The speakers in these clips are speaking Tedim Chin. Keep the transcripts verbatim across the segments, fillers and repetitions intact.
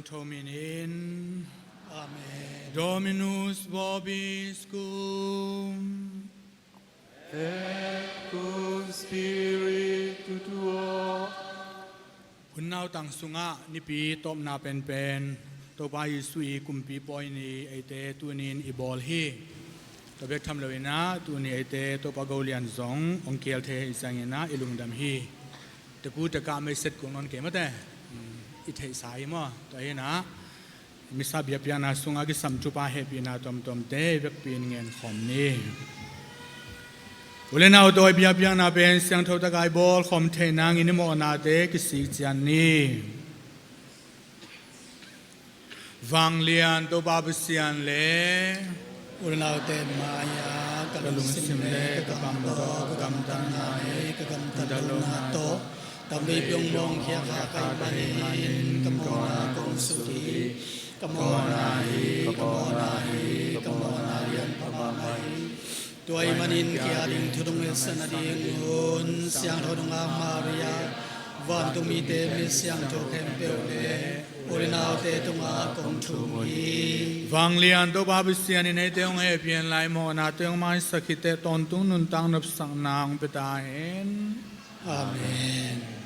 Tho minin. Amen. Dominus vobiscum. Et cum spiritu tuo. Hun nautang sungah nipi tawpna penpen Topa Jesu i kumpi pawi ni eite tunin i bawl hi. Tua bek tham loinah tuni eite Topa Golian zong hong kial thei hi cianginah i lungdam hi. Teku tekah meiset kung nawn kei mate. I theihsa hi maw? Tua hinah misa biakpiakna sungah kisam thupha hehpihna tuamtuamte i vekpi in ngen khawm ni. U le nau tawh i biakpiakna pen siangtho takah i bawl khawm theih nangin i mawhnate kisik cian ni. Vanglian Topa Pasian le u le naute mai-ah ka lungsim le ka kam tawh ka gamtatna le ka gamtat lohna tawh ka meipung mawngkhia kha ka hih manin ka mawhna kong suk hi. Ka mawhna hi, ka mawhna hi, ka mawhna lian pha mahmah hi. Tua ahih manin kia ding thu dong hetsakna dingun siangtho nungak Maria, vantung mite, mi siangtho khempeuh le u le naute tungah kong thum hi. Vanglian Topa Pasian in eite hong hehpih hen la, i mawhnate hong maisak hi teh, tawntung nuntak nopsakna hong pia ta hen. Amen.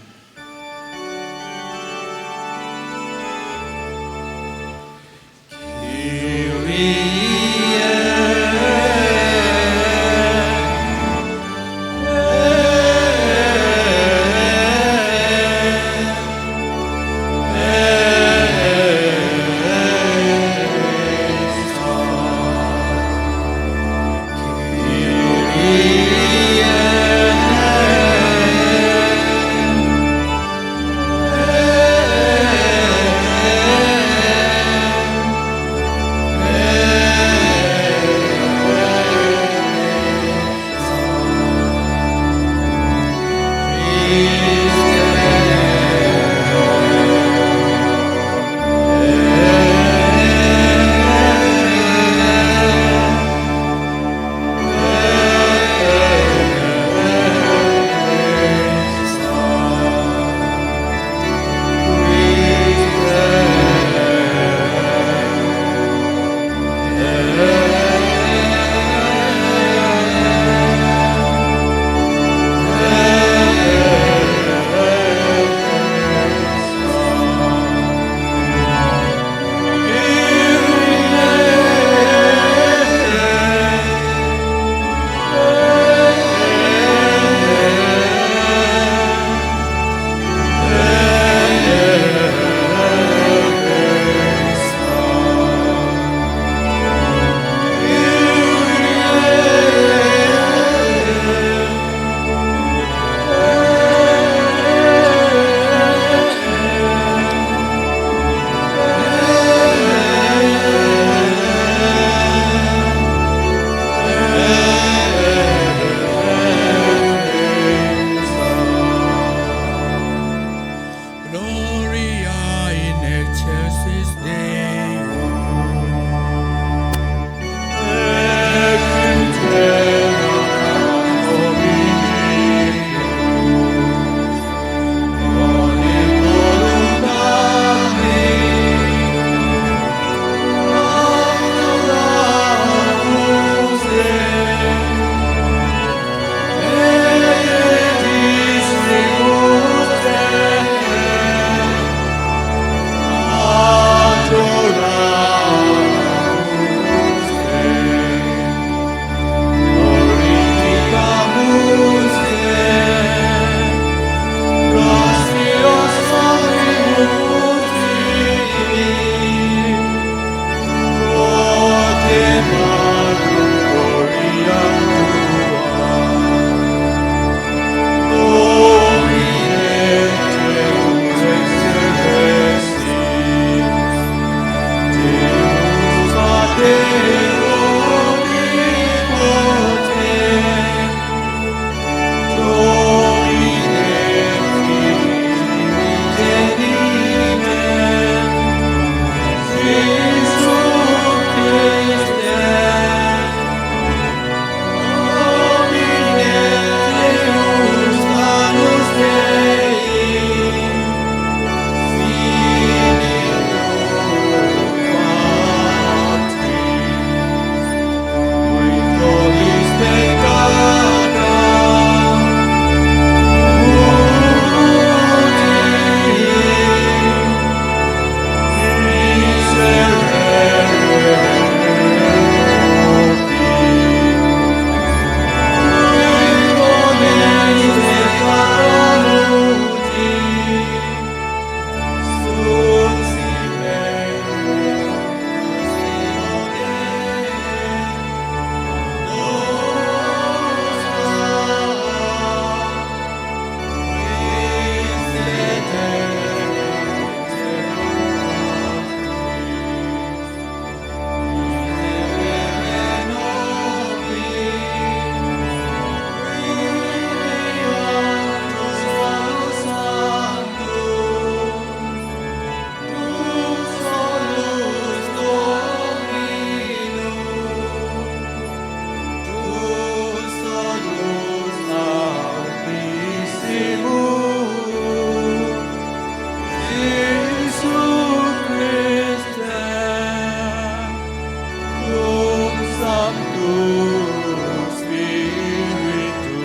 Spiritu,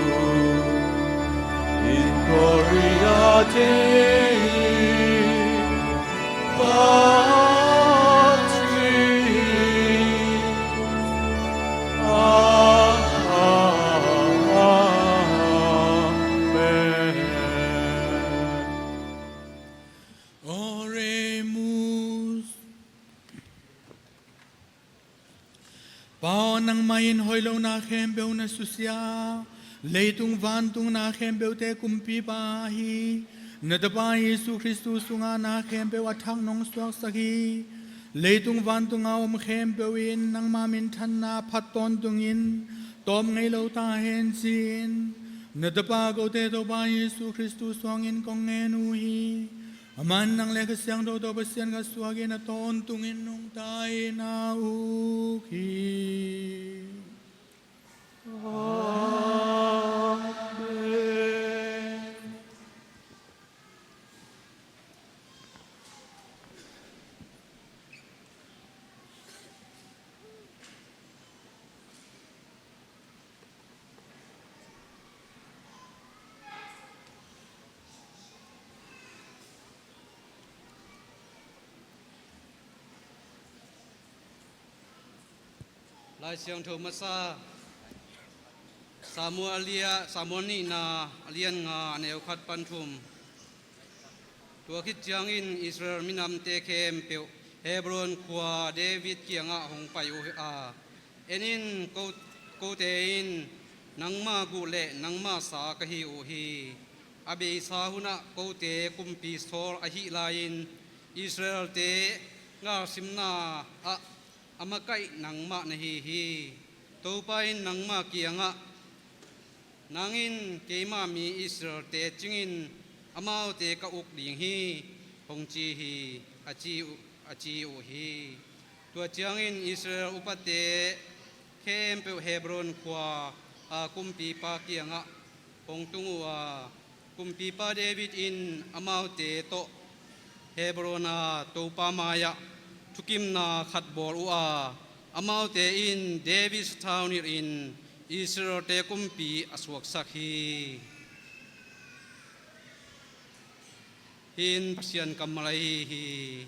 in gloria Dei, Patris. Amen. Oremus. Pa aw, nangmah in hoih lo na khempeuh na susia a, leitung vantung na khempeuhte kumpipa ahi na Tapa Jesu Khristu sungah na khempeuh a thak nong suaksak hi. Leitung vantunga om khempeuh in nangmah minthanna phat tawntungin tawp ngei lo ta hen ci-in na Tapa kote Topa Jesu Khristu suangin kong ngen uh hi. Aman nang le Kha Siangtho tawh Pasian khat suakin a tawntungin nungta in a uk hi. Amen. Lai Siangtho masa, Samuel a lia, Samuel nihna a lian nga, a neu khat pan thum. Tua khit ciangin Israel minamte khempeuh Hebron khua David kiangah hong pai uh a, en in, ko, kote in nangma guh le nangma sa ka hi uh hi. A beisa hunah kote kumpi Saul ahih lai-in Israelte ngalsimna ah a makaih nangmah na hi hi. Topa in nangma kiangah, nang in keima mi Israelte cingin amaute ka uk ding hi, hong ci hi, a ci uh, a ci uh hi. Tua ciangin Israel upate khempeuh Hebron khua a kumpipa kiangah hong tung uh a, kumpipa David in amaute tawh Hebron a Topa mai-ah thukimna khat bawl uh a, amaute in David sathau nilhin Israelte kumpi a suaksak hi. Hih in Pasian kammal ahi hi.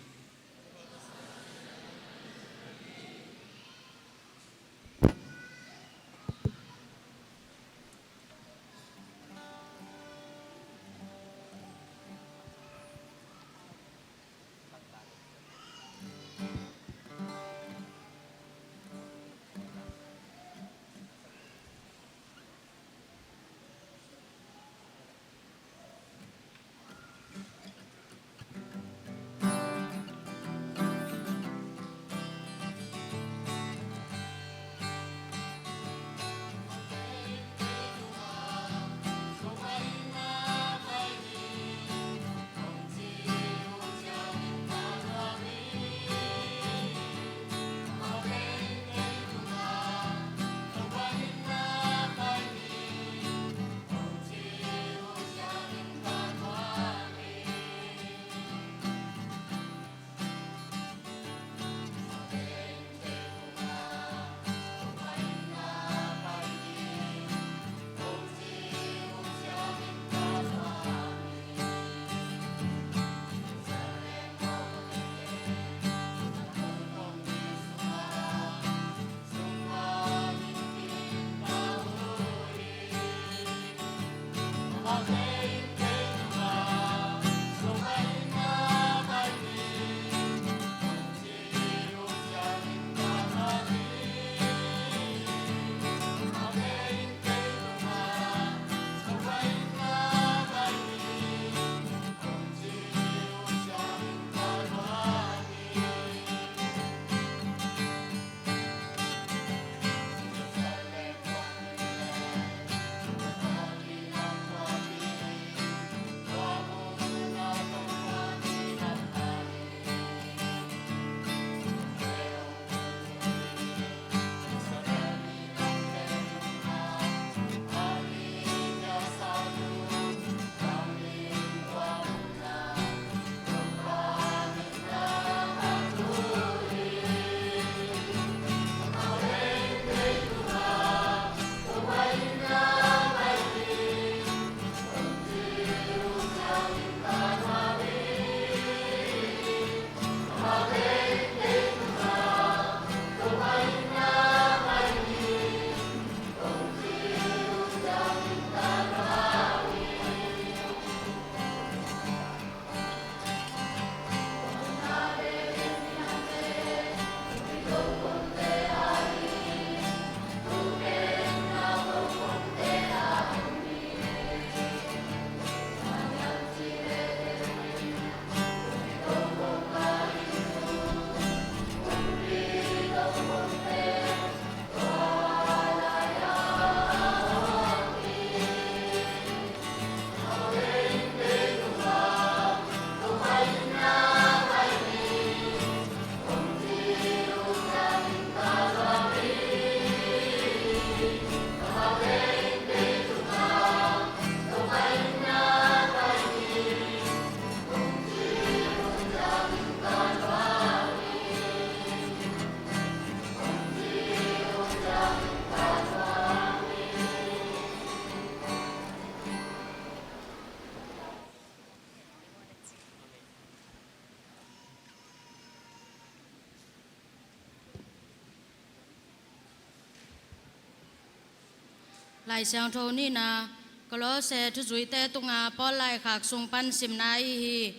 Lai Siangtho nihna, Kolose thuzuite tunga Paul laikhak sung pan simna ahi hi.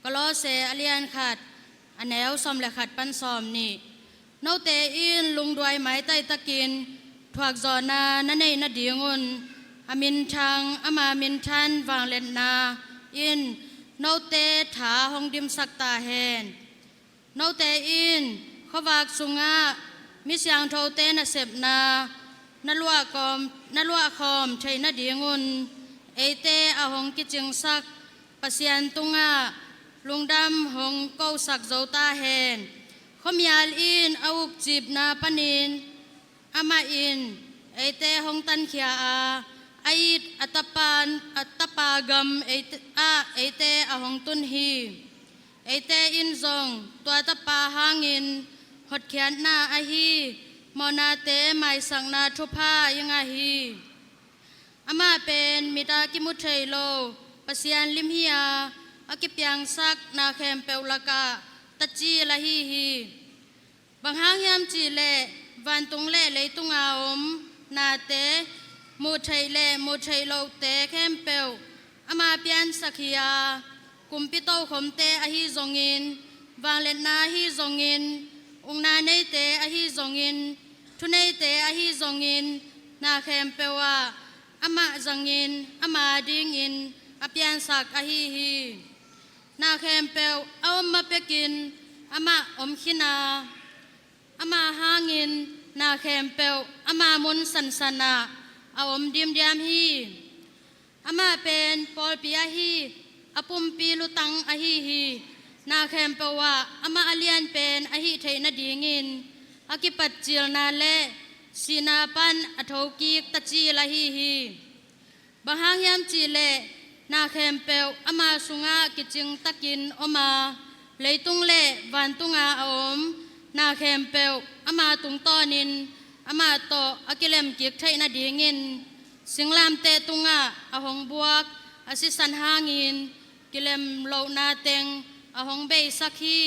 Kolose a lian khat, a neu sawm le khat pan sawm nih. Note in lungduai maitai takin thuakzawhna na neih nadingun a minthang ama minthan vangliatna in note tha hong dimsak ta hen. Note in khuavak sungah mi siangthote nasepna na luahkhawm, na luahkhawm theih nadingun eite a hong kicingsak Pasian tungah lungdam hong kosak zo ta hen. Khuamial in a ukcipna panin amah in eite hong tankhia a, a it a tapa, a tapa gam eite, ah eite a hong tun hi. Eite in zong tua tapa hangin hotkhiatna ahi mawhnate maisakna thupha i ngah hi. Amah pen mit a kimu thei lo Pasian lim hi a, a kipiangsak na khempeuh lakah tacil ahi hi. Bang hang hiam cihleh vantung le leitunga om nate, muh theih le muh theih lohte khempeuh ama piansak hi a, kumpi tokhomte ahi zongin, vangliatna ahi zongin, ukna neite ahi zongin, thuneite ahi zongin, na khempeuh ah amah zangin ama dingin a piansak ahi hi. Na khempeuh a om ma pekin amah om khin a, amah hangin na khempeuh ama mun sansan ah a om dimdiam hi. Amah pen pawlpi ahi a pumpi lutang ahi hi. Na khempeuh ah amah a lian pen ahih theih nadingin a kipatcilna le sihna pan a thokik tacil ahi hi. Bang hang hiam cihleh na khempeuh ama sungah kicing takin om a, leitung le vantunga a om na khempeuh ama tungtawnin amah tawh a kilemkik theih nadingin singlamteh tungah a hong buak a sisan hangin kilem lohna teng a hong beisak hi.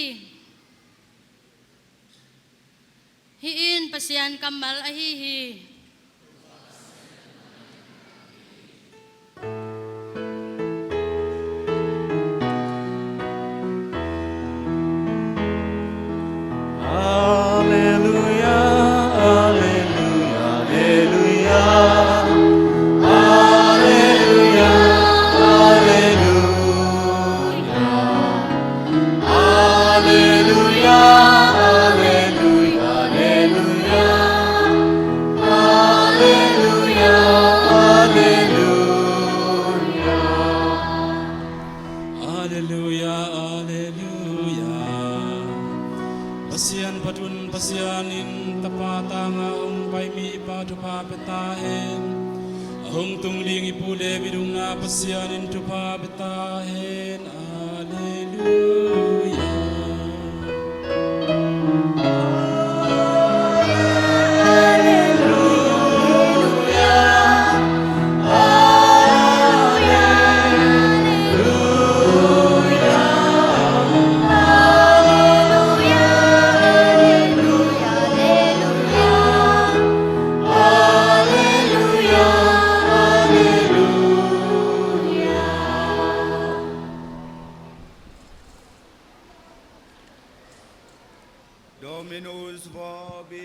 Hih in Pasian kammal ahi hi. Alleluia, alleluia, alleluia. Alleluia, alleluia. Alleluia, alleluia, alleluia. Alleluia, alleluia. Alleluia, alleluia. Pasian pathum Pasian in Tapa tanga hong pai mi i Pa thupha pia ta hen. A hong tung ding i Pu David hong na Pasian in thupha pia ta hen. Alleluia. Dominus vobiscum.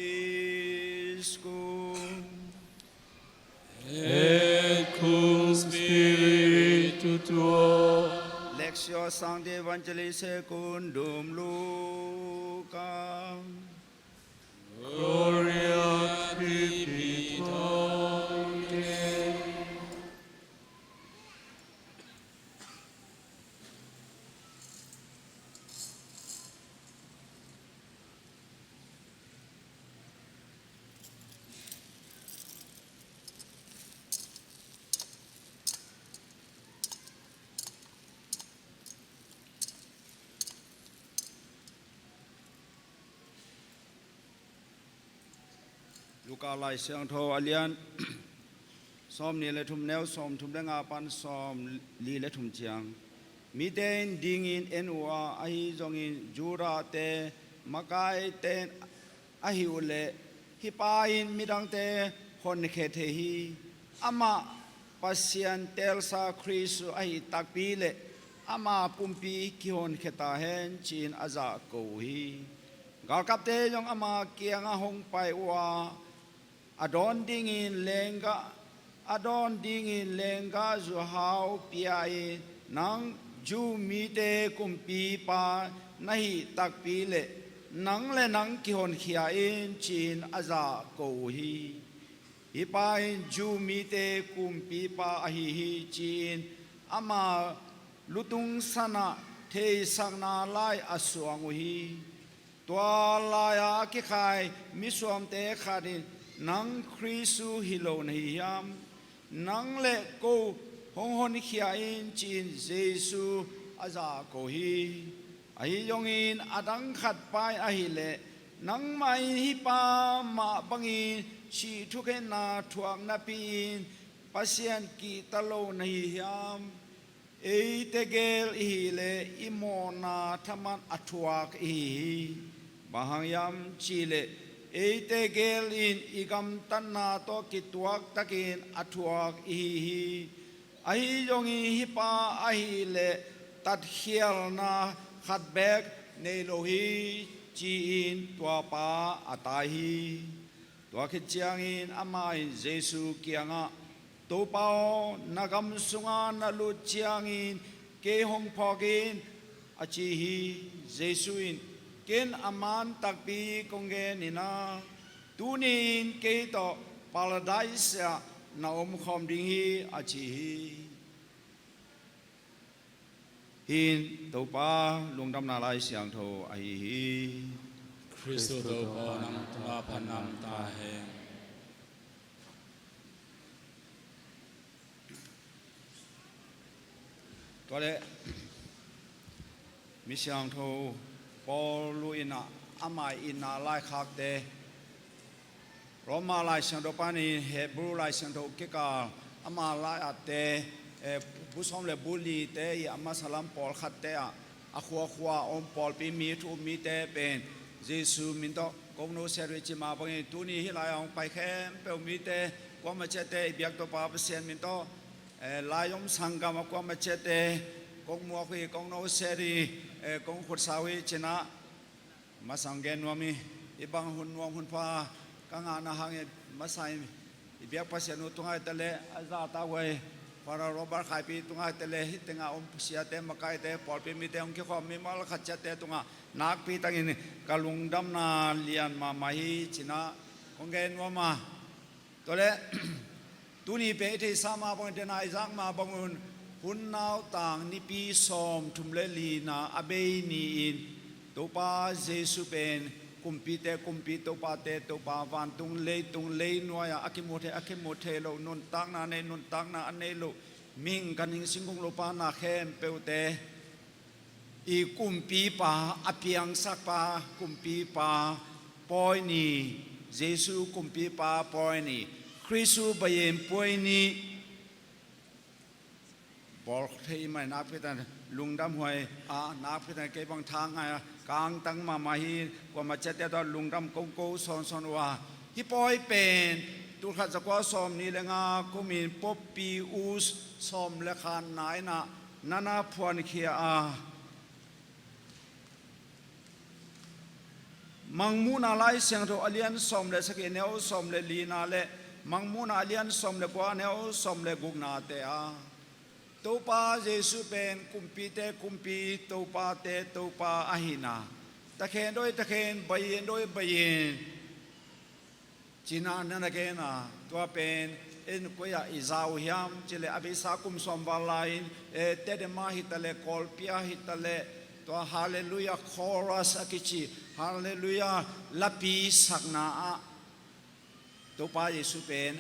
Et cum spiritu tuo. Lectio Sancti Evangelii secundum Lucam. Gloria tibi, Dominus. Luka Lai Siangtho a lian sawmnih le thum, neu sawmthum le nga pan sawmli le thum ciang. Mite in dingin en uh a, ahi zongin Judate makaite in a hih uh leh hih pa in midangte honkhia thei hi. Amah Pasian teelsa Khrist uh ahi takpi le ama pumpi kihonkhia ta hen ci-in a zahko uh hi. Galkapte zong ama kiangah hong pai uh a, a dawn dingin lenggah, a dawn dingin lenggah zuhau pia-in, nang Jew mite kumpipa na hih takpi le nang le nang kihonkhia in ci-in a zahko uh hi. Hih pa in Jew mite kumpipa ahi hi ci-in ama lutung sanah theisakna lai a suang uh hi. Tua lai-a a kikhai misuamte khat in, nang Khrist uh hi lo na hi hiam? Nang le ko hong honkhia in ci-in Jesu a zahko hi. Ahi zongin a dang khat pa in ahileh, nangmah in hih pa mah bangin sih thukhenna thuak napi-in Pasian kihta lo na hi hiam? Eite gel i hih leh i mawhna thaman a thuak i hi hi. Bang hang hiam cih leh eite gel in i gamtatna tawh kituaktakin a thuak i hi hi. Ahi zongin hih pa ahih leh tatkhialna khat beek nei lo hi, ci-in tua pa a tai hi. Tua khit ciangin amah in Jesu kiangah, Topa aw, na gam sungah na lut ciangin kei hong phawk in, a ci hi. Jesu in, ken a man takpi kong gen hi na, tuni-in kei tawh Paradise ah na omkhawm ding hi, a ci hi. Hih in Topa lungdamna Lai Siangtho ahi hi. Khrist Topa nang tungah phatna om ta hen. Tua leh, mi siangtho Paul in ah ama itna laikhakte, Roma Lai Siangtho pan in Hebrew Lai Siangtho kikal ama lai-atte, eh, bu sawm le bu lite i a masa lam pawlkhatte ah, a khuakhua a om pawlpi mi thu um mite pen Jesu min tawh kong nusia uh hi. Cih mah bangin tuni hih lai-a hong pai khempeuh mite, kuamah ciatte i biak Topa Pasian min tawh, eh, lai om sanggam a kuamah ciatte kong muak uh hi, kong nusia uh hi, eh, kong khutsa uh hi. Cih nah, masa hong gen nuam hi. Hih bang hun nuam hun pha ka ngahna hangin masa in i biak Pasian uh tungah hi ta leh, a zahtakhuai Father Robert Khaipi tungah hi ta leh, hih tengah om siate makaite, pawlpi mite hong kikhawm mimal khat ciatte tungah nakpi takin ka lungdamna lian mahmah hi, cih nah kong gen nuam a. Tua leh, tuni pen i theihsa mah bangun, i zak mah bangun, hun nautang nipi sawmthum le lina a bei ni-in Topa Jesu pen kumpite kumpi, topate topa, vantung leitung leinuai-ah a kimu thei a kimu thei loh, nuntakna nei nuntakna a nei loh, mihing ganhing singkung lopa na khempeuhte i kumpipa, a piangsakpa, kumpipa pawi ni, Jesu kumpipa pawi ni, Khrist bayen pawi ni. Bawl thei mah nakpi takin lungdam huai a, nakpi takin kei bang tha ngai a, ka angtang mahmah hi. Kuamah ciatte tawh lungdam kong ko sawnsawn uh a, hih pawi pen tul khat za kua sawmnih le nga kumin Pope Pius sawm le khatna in ah na na phuankhia a, Mangmuhna Lai Siangtho a lian sawm le sagih, a neu sawm le lina le Mangmuhna a lian sawm le kua, a neu sawm le guknate ah Topa Jesu pen kumpite kumpi, topate topa ahihna, takhen dawi takhen, bayen dawi bayen, cih nah na na gen a, tua pen en koi-ah i za uh hiam cih leh, a beisa kum sawm val lai-in, eh, Tedema hi ta leh, Kawlpi ah hi ta leh, tua Hallelujah Chorus a kici Hallelujah lapi sakna ah Topa Jesu pen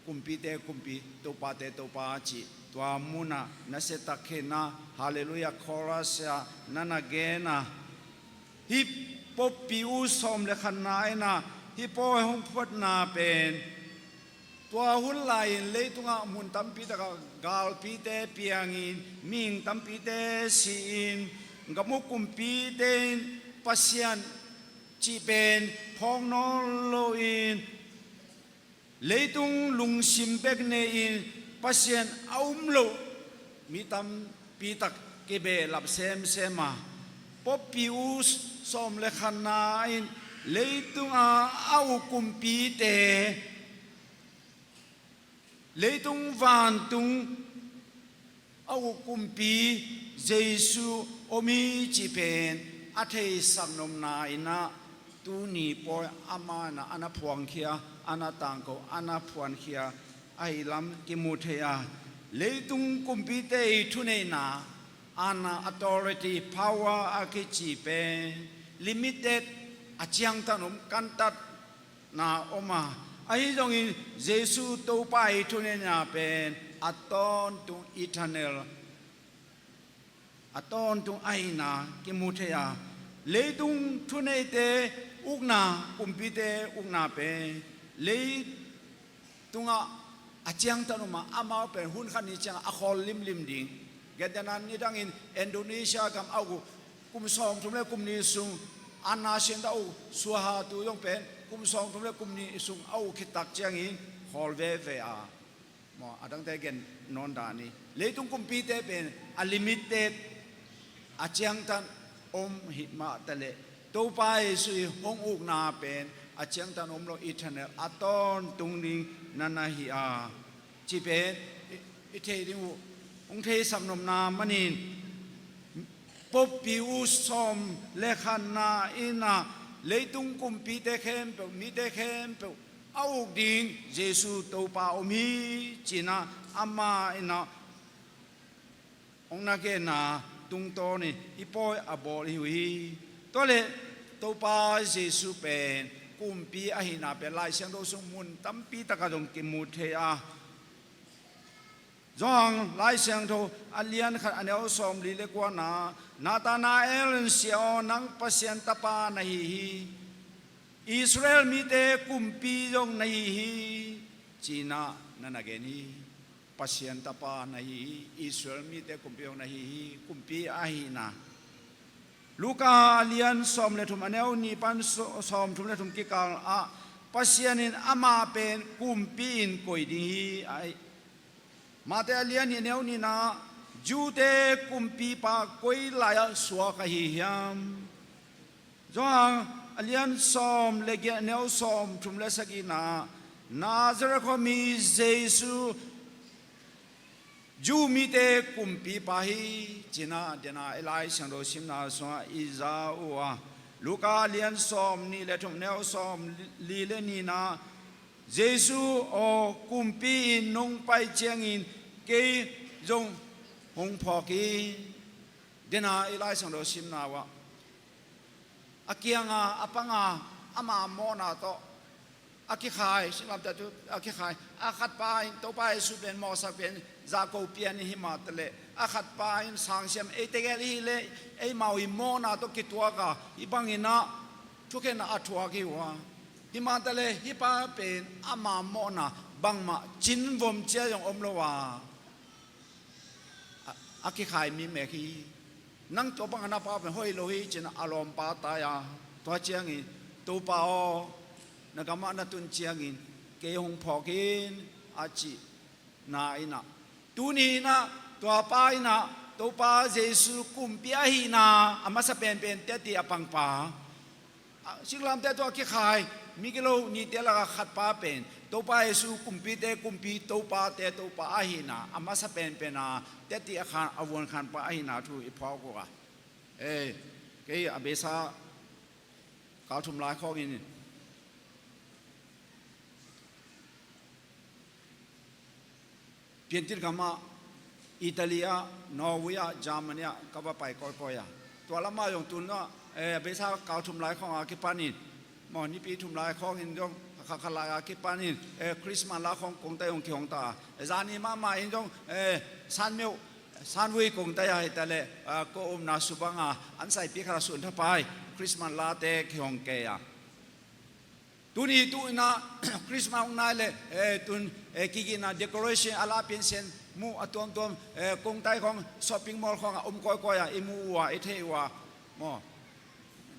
kumpite kumpi, topate topa cih tua munah nasia tak khin a, Hallelujah Chorus ah na na gen a, hih Pope Pius sawm le khatna in ah hih pawi hong phuatna pen, tua hun lai-in leitungah mun tampi takah galpite piangin, mihing tampite si-in, gam uh kumpite in Pasian cih pen phawk nawn loin, Leitung lungsim bek nei-in Pasian a um loh mi tampi tak kibehlap semsem a, Pope Pius sawm le khatna in leitung a a uk kumpite, leitung vantung a uk kumpi Jesu om hi cih pen a theisak nopna in ah, tuni pawi amah in ah a na phuangkhia, a na tangko, a na phuankhia ahi lam kimu thei a, leitung kumpite i thuneihna, ana, authority, power a kici pen limited, a ciangtan om, kantat na om a, ahi zongin Jesu Topa i thuneihna pen a tawntung, eternal, a tawntung ahihna kimu thei a, leitung thuneite ukna, kumpite ukna pen leitungah a ciangtan om a, amau pen hun khat ni ciangah a khawl limlim ding. Gentehna, nidangin Indonesia gam a uk uh kum sawmthum le kum nih sung, ana, siangtho a uk Suharto zong pen kum sawmthum le kum nih sung a uk khit tak ciangin khawl veve a, maw, a dangte gen nawn dan hi. Leitung kumpite pen a limited, a ciangtan om hi mah taleh, Topa Jesu i hong ukna pen a ciangtan om lo, eternal, a tawntung ding na na hi a, cih pen i, i thei ding uh, hong theisak nopna manin, Pope Pius sawm le khatna in ah leitung kumpite khempeuh, mite khempeuh a uk ding Jesu Topa om hi ci-in ah, amah in ah hong na genna tungtawn in hih pawi a bawl hi uh hi. Tua leh Topa Jesu pen kumpi ahihna pen Lai Siangtho sung mun tampi takah zong kimu thei a, Johan Lai Siangtho a lian khat, a neu sawmli le kuana, Nathanael in, "Sia aw, nang Pasian Tapa na hi hi, Israel mite kumpi zong na hi hi," ci-in ah na na gen hi. Pasian Tapa na hi hi, Israel mite kumpi zong na hi hi, kumpi ahihna. Luka a lian sawm le thum, a neu nih pan saw-, sawmthum le thum kikal ah, Pasian in amah pen kumpi-in koi ding hi, a, Mate a lian nih, a neu nihna, Jew-te kumpipa koi lai-ah suak ahi hiam? Johan a lian sawm le giat, a neu sawmthum le sagihna, Nazareth khuami Jesu, Jew mite kumpipa hi, ci-in ah, dena i Lai Siangtho simna sungah i za uh a. Luka lian sawmnih le thum, neu sawmli le nihna, Jesu aw, kumpi in nong pai ciangin kei zong hong phawk in, dena i Lai Siangtho simna uh ah, a kianga, a panga, ama mawhna tawh a kikhai, singlamteh tu a kikhai, a khatpa in, Topa Jesu pen mawhsak pen, zahko pian in hi mah taleh, a khatpa in sangsiam, eite gel i hih leh eimau i mawhna tawh kituak a, hih bangin ah thukhenna a thuak hi uh a. Hi mah taleh hih pa pen ama mawhna bangmah cinvom cia zong om lo a, a, a kikhai mi mek hi. Nang tua bang a na pau pen hoih lo hi, ci-in a lawmpa tai a, tua ciangin, Topa aw, na gamah na tun ciangin kei hong phawk in, a cihna in ah, tuni in ah tua pa in ah Topa Jesu kumpi ahihna a masa penpen teci a pangpa, a, singlamteh tawh a kikhai migilo nihte lakah khatpa pen Topa Jesu kumpite kumpi, topate Topa ahihna a masa penpen a teci a khan, a vuankhanpa ahihna thu i phawk uh a. Ei, kei a beisa kal thum lai khawngin Piantit gamah, Italy ah, Norway ah, Germany ah ka va pai kawikawi a. Tua lamah zong tun ah, eh, beisa kal thum lai khawng a kipanin, maw, nipi thum lai khawngin zong, kha, kha lai a kipanin, eh, Christmas la khawng kongtai zong kihong ta a. Eh, zani mahmah in zong, eh, Sanmyo, Sanvui kongtai a hi taleh, ah, ko omna subang a, an saipi khat a sun thapai, Christmas late kihong kei a. Tuni tu in ah, Christmas hong nai leh, eh, tun, eh, kigihna decoration a la piansian mu a tuamtuam, eh, kongtai khawng, shopping mall khawng ah om kawikawi a, i mu uh a, i theih uh a, maw.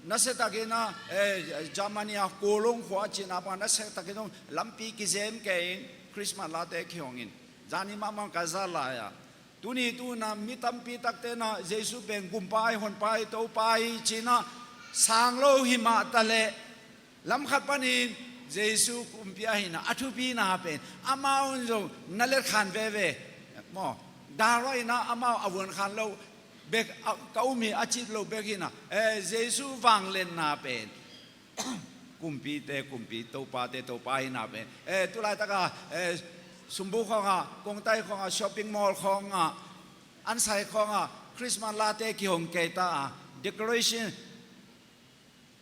Nasiatakin a, eh, Germany a Cologne khua a cihna bang nasiatakin zong lampi kizem kei in Christmas late kihong in. Zani mahmah ka za lai a. Tuni tu-in a mi tampi takte in a Jesu pen Gumpa hi, Honpa hi, Topa hi ci-in a sang lo hi mah taleh lam khat panin Jesu kumpi ahihna a thupina pen amau in zong na letkhan veve maw? Direct in a amau a vuankhan lo bek, a, ka um hi a cih lo bek hi in a, eh, Jesu vangliatna pen kumpite kumpi, topate topa ahihna pen, eh, tu laitak a, eh, sumbu khawng ah, kongtai khawng ah, shopping mall khawng ah, ansai khawng ah Christmas late kihong kei ta a, decoration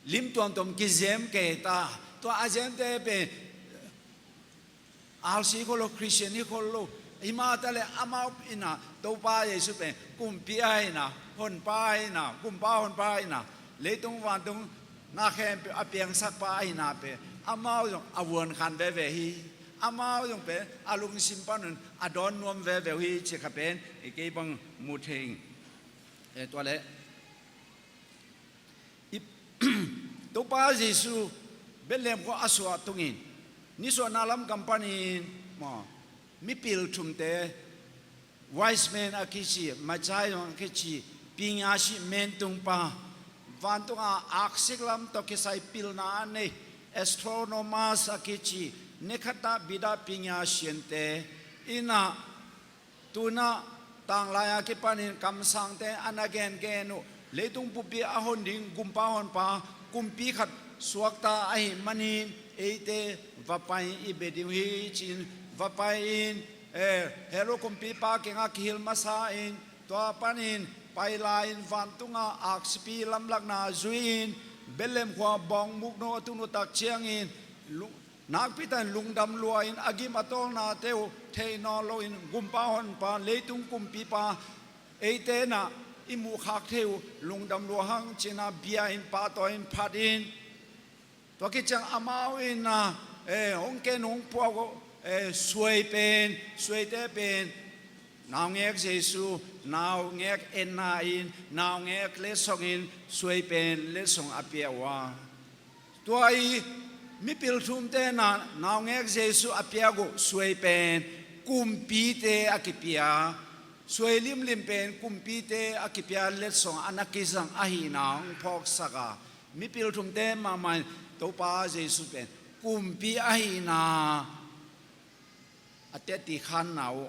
lim tuamtuam kizem kei ta. Tua a zemte pen R C khol lo, Christian hi khol lo. Hi mah taleh amau in a Topa Jesu pen kumpi ahihna, Honpa ahihna, Gumpa Honpa ahihna, leitung vantung na khempeuh a piangsakpa ahihna pen amau zong a vuankhan veve hi. Amau zong pen a lungsim panun a dawn nuam veve uh hi cih kha pen i kei bang mu thei ing. Eh, tua leh i Topa Jesu Bethlehem khua a suah tungin nisuahna lam kam panin maw, mipil thumte, wise men a kici, Magi a kici, pingyasi mentung pa, vantung a aksik lam tawh kisai pilna a nei, astronomers a kici, ni khat a bit a pingyasiante in a, tu-in a tanglai a kipanin kamsangte a na gengen uh leitung pumpi a hon ding Gumpa Honpa kumpi khat suakta ahih manin eite va pai-in i bia ding uh hi ci-in va pai-in, eh, Herod kumpipa kiangah kihil masa-in tua panin pai lai-in vantung a aksipi lamlakna zui-in Bethlehem khua bawngmuk no a tun uh tak ciangin lu- nakpi takin lungdam lua-in a gim a tawlnate uh thei nawn loin Gumpa Honpa leitung kumpipa eite in a i muhkhak thei uh lungdam lua hang ci-in a bia-in pahtawi-in phat in. Tua khit ciang amau in a, eh, hong ken hong puak uh, eh, suai pen, suaite pen naungek Jesu, naungek enna in, naungek letsongin suai pen letsong a pia uh a. Tua i mipil thumte in a naungek Jesu a piak uh suai pen kumpite a kipia, suai limlim pen kumpite a kipia letsong a na kizang ahihna hong phawksak a, mipil thumte mahmah in Topa Jesu pen kumpi ahihna a tetti khanna uh,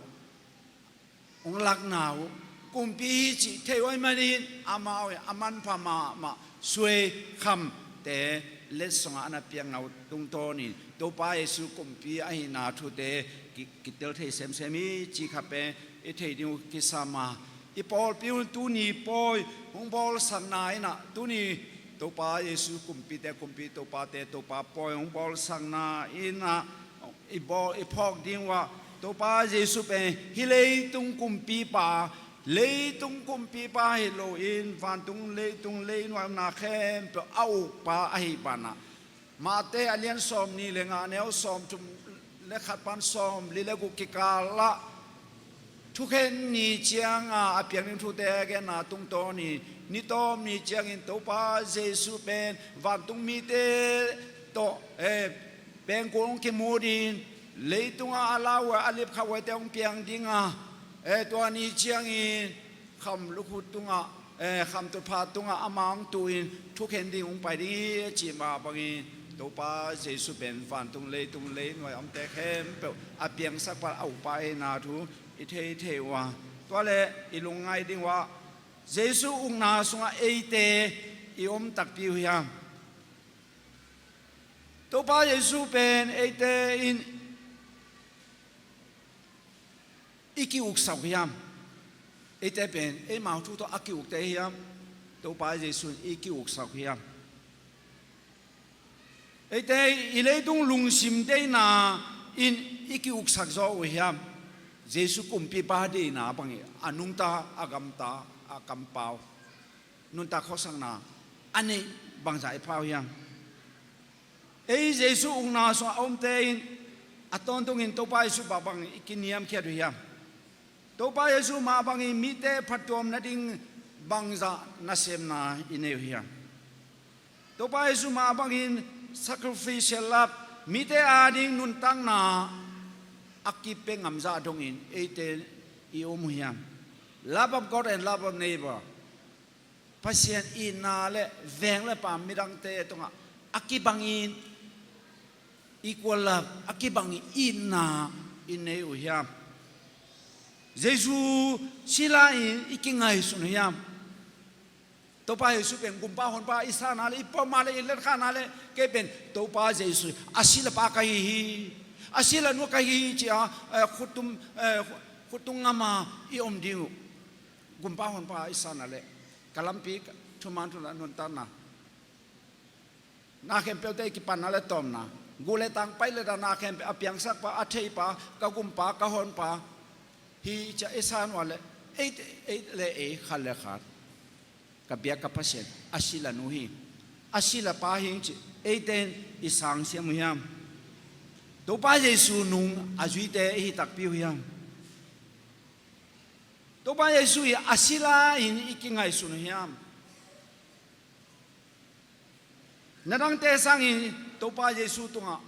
hong lakna uh, kumpi hi cih thei uh ahih manin amau in a manpha mahmah suai khamte letsong a na piakna uh tungtawnin Topa Jesu kumpi ahihna thute ki, kitel thei semsem hi cih kha pen i theih ding uh kisam a, i pawlpi un tuni pawi hong bawlsakna in a, tuni Topa Jesu kumpite kumpi, topate topa pawi hong bawlsakna in a, i bawl, i phawk ding uh a, Topa Jesu pen hih leitung kumpipa, leitung kumpipa hi loin vantung leitung leinuai omna khempeuh a ukpa ahih banah, Mate a lian sawmnih le nga, neu sawmthum le khat pan sawmli le guk kikal ah thukhen ni ciang a, a piang ding thute a genna tungtawnin ni tawp ni ciangin Topa Jesu pen vantung mite tawh, eh, pengkul hong kimutin, leitungah a lauhuai, a lipkhaphuaite hong piang ding a, eh, tua ni ciangin kham lukhut tungah, eh, kham tutpha tungah ama hong tu-in thukhen ding hong pai ding hi a cih mah bangin Topa Jesu pen vantung leitung leinuai a omte khempeuh a piangsakpa, a ukpa ahihna thu i thei thei uh a. Tua leh i lungngaih ding uh ah Jesu ukna sungah eite i om takpi uh hiam? Topa Jesu pen eite in i ki-uksak uh hiam? Eite pen eimau thu tawh a ki-ukte hiam? Topa Jesu in i ki-uksak uh hiam? Eite i leitung lungsim deihna in i ki-uksak zaw uh hiam? Jesu kumpipa deihna bangin a nungta, a gamta, a kampau, nuntak khuasakna a neih bangzah i pha uh hiam? Ei Jesu ukna sungah a omte in a tawntungin Topa Jesu mah bangin i kiniamkhiat uh hiam? Topa Jesu mah bangin mite phattuam nading bangzah nasemna i nei uh hiam? Topa Jesu mah bangin sacrificial love, mite ading nuntakna a kipia ngamzah dongin eite i om uh hiam? Love of God and love of neighbor. Pasian itna le veng le pa midangte tungah a kibangin equal love, a kibangin itna i nei uh hiam? Jesu sila in i kingaihsun uh hiam? Topa Jesu pen gumpa honpa i sana le, i poma le, i letkana le, kei pen Topa Jesu a silapa ka hi hi, a sila nu ka hi hi ci-a, eh, khuttum, eh, khuttum ngama i om ding uh. Gumpa honpa i sana le, ka lampi, ka thuman thula nuntakna, na khempeuhte i kipanna le tawmna, gu le tang pai le da na khempeuh a piangsakpa, a theipa, ka gumpa, ka honpa hi ci-a i san uh a le, ei, ei le ei khat le khat ka biak ka Pasian a sila nu hi, a silapa hi ci eite in i sangsiam uh hiam? Topa Jesu nung a zuite i hi takpi uh hiam? Topa Jesu i a sila in i kingaihsun uh hiam? Na dangte sangin Topa Jesu tungah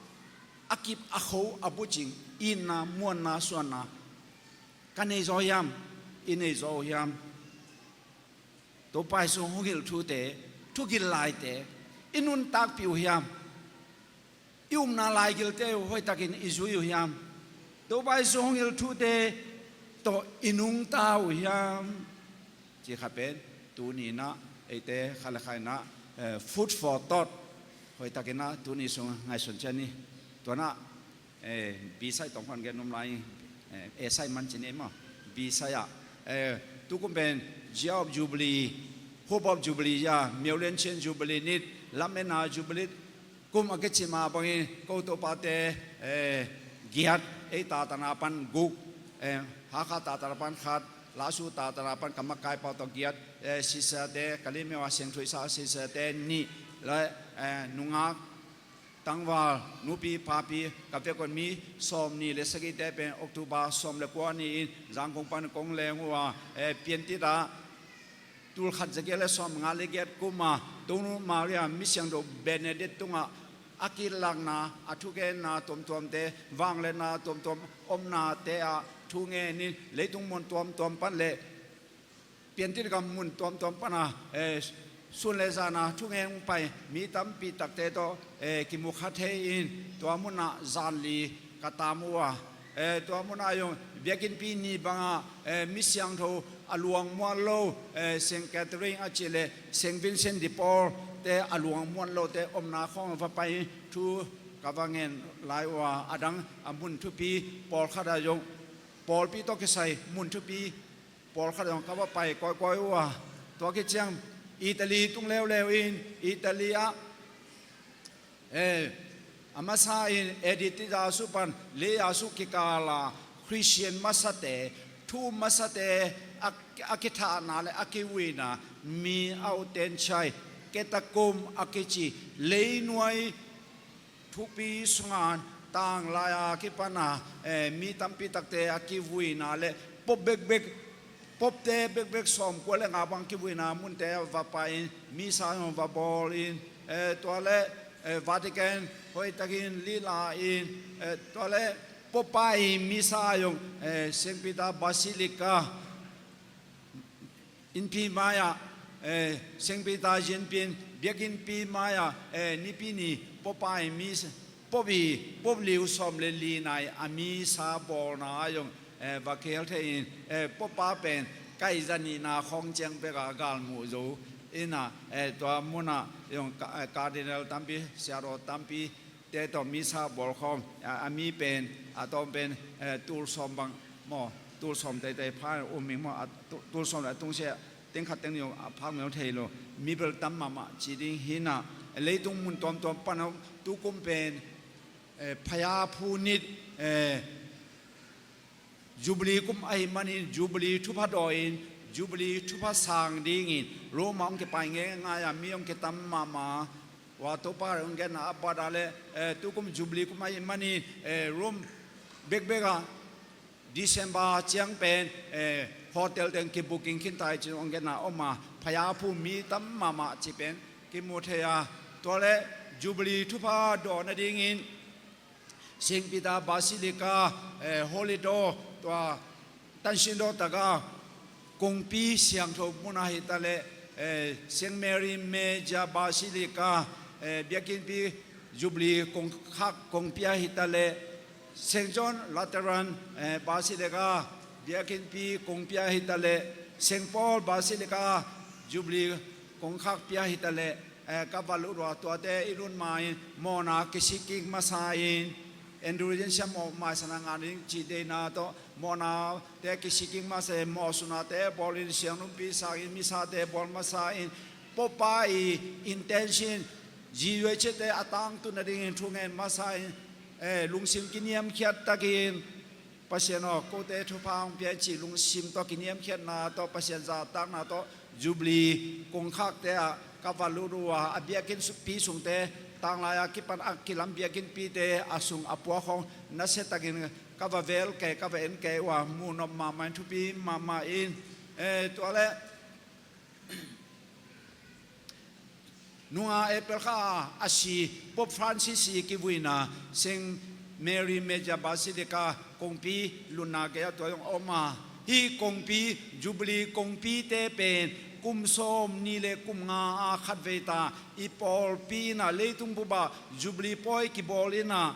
a kip, a kho, a bucing, itna, muanna, suanna ka nei zaw hiam? I nei zaw uh hiam? Topa Jesu hong hilh thute, thugil laite i nuntakpih uh hiam? I upna laigilte uh hoihtakin i zui uh hiam? Topa Jesu hong hilh thute tawh i nungta uh hiam? Ci kha pen tuni inah eite khat le khat inah, eh, food for thought hoihtakin ah tuni sung ngaihsun cian ni. Tuanah, eh, B side tong khuan gen num lai, eh, A side man ci ni maw? B side ah, eh, tukum pen Year of Jubilee, Hope of Jubilee, ya, Myo Lian Chin Jubilee nit, Lam Ena Jubilee kum a kici mah bangin ko Topa te, eh, giat, ei tatana pan guk, eh, Hakha tatana pan khat, Lasu tatana pan ka makai pau tawh giat, eh, sister te, ka limeu a siangthuisa sister te nih, le, eh, nungak, tangval, nupi, papi, ka vekon mi sawm nih le sagihte pen October sawm le kua ni-in Zangkong pan kong leng uh a, eh, Piantit ah tul khat za giat le sawm nga le giat kum a Tonu Maria mi siangtho Bernadette tungah a kilakna, a thugenna tuamtuamte, vangliatna tuamtuam omnate ah thu ngenin leitung mun tuamtuam pan le Piantit gam mun tuamtuam pana, eh, sun le zana thungen pai mi tampi takte tawh, eh, kimu kha thei in tua munah zan li ka tam uh a, eh, tua munah zong biakinnpi ni bangah, eh, mi siangtho a luang muan lo, eh, Saint Catherine a cih le Saint Vincent de Paul te a luang muan lote omna khawng va pai thu ka va ngen lai uh a, a dang a mun thupi pawlkhat ah zong pawlpi tawh kisai mun thupi pawlkhat zong ka va pai kawikawi uh a, tua khit ciang Italy tung leuleu in Italy ah, eh, a masa in A D ti za su pan le a su kikala Christian masate, thu masate a, a kithahna le a kivuina mi autenchai ketakum a kici leinuai thupi sungan tanglai a kipana, eh, mi tampi takte a kivuina le pop bekbek, popte bekbek sawmkua le nga bang kivuina munte va pai in misa zong va bawl in, eh, tua le, eh, Vatican hoihtakin lila in, eh, tua le popa in misa zong, eh, Saint Peter Basilica innpi mai-ah, eh, Saint Peter zinpin biakinnpi mai-ah, eh, nipi ni popa in mi, popi, pop liu sawm le li nai a misa bawlna ah zong, eh, va khel thei in, eh, popa pen kai za nihna khawng ciang peka galmuh zo inah, eh, tua munah zong ka-, eh, cardinal tampi, siaraw tampi te tawh misa bawl khawm, a, a mi pen, a tawm pen, eh, tul sawm bang maw, tul sawm teitei pha um ming maw, a tu-, tul sawm le a tungsia teng khat teng ni a phak mel thei lo, mi bel tam mahmah ci ding hinah, leitung mun tuamtuam pan a tukum pen, eh, phaya phu nit, eh, Jubilee kum ahih manin Jubilee thupha dawi-in Jubilee thupha sang dingin Rome ah hong kipai ngeingai a mi hong kitam mahmah. Ua Topa hong genna a bat a le, eh, tukum Jubilee kum ahih manin, eh, Rome bekbek ah December ciang pen, eh, hotel teng kibooking khinta hi ci hong genna om a, phaya phu mi tam mahmah ci pen kimu thei a, Tua le Jubilee thupha dawh nadingin Saint Peter Basilica, eh, Holy Door, tua tansin dawh taka kongpi siangtho muna hi ta le, eh, Saint Mary Major Basilica, eh, biakinnpi Jubilee kongkhak kongpi a hi ta le, Saint John Lateran, eh, Basilica biakinnpi kongpi a hi ta le, Saint Paul Basilica Jubilee kongkhakpi a hi ta le, eh, ka va lut uh a, tuate i lut ma-in mawhna kisik kik masa in, indulgence mawh maisana ngah ding cih deihna tawh mawhnate kisik kik masa in, mawhsunate bawl in, siangnungpi sangin misate bawl masa in, Pope pa i intention, Jesuitte a tangtun nadingin thungen masa in, eh, lungsim kiniamkhiat takin, Pasian aw, kote thupha hong pia in cih lungsim tawh kiniamkhiatna tawh, Pasian zahtakna tawh, Jubilee kongkhakte ah ka va lut uh a, a biakinnpi sungte, tanglai a kipan a kilam biakinnpite a sung a puak hong nasia takin ka va vel kei, ka va en kei uh a, muh nop mahmah in, thupi mahmah in. Eh, tua le nunga April kha a si Pope Francis i kivuina Saint Mary Major Basilica kongpi lutna gei-ah tua zong a om a, hih kongpi, Jubilee kongpite pen kum sawm nih le kum nga a khatvei ta i pawlpi in ah, leitung bup ah Jubilee pawi kibawl in ah,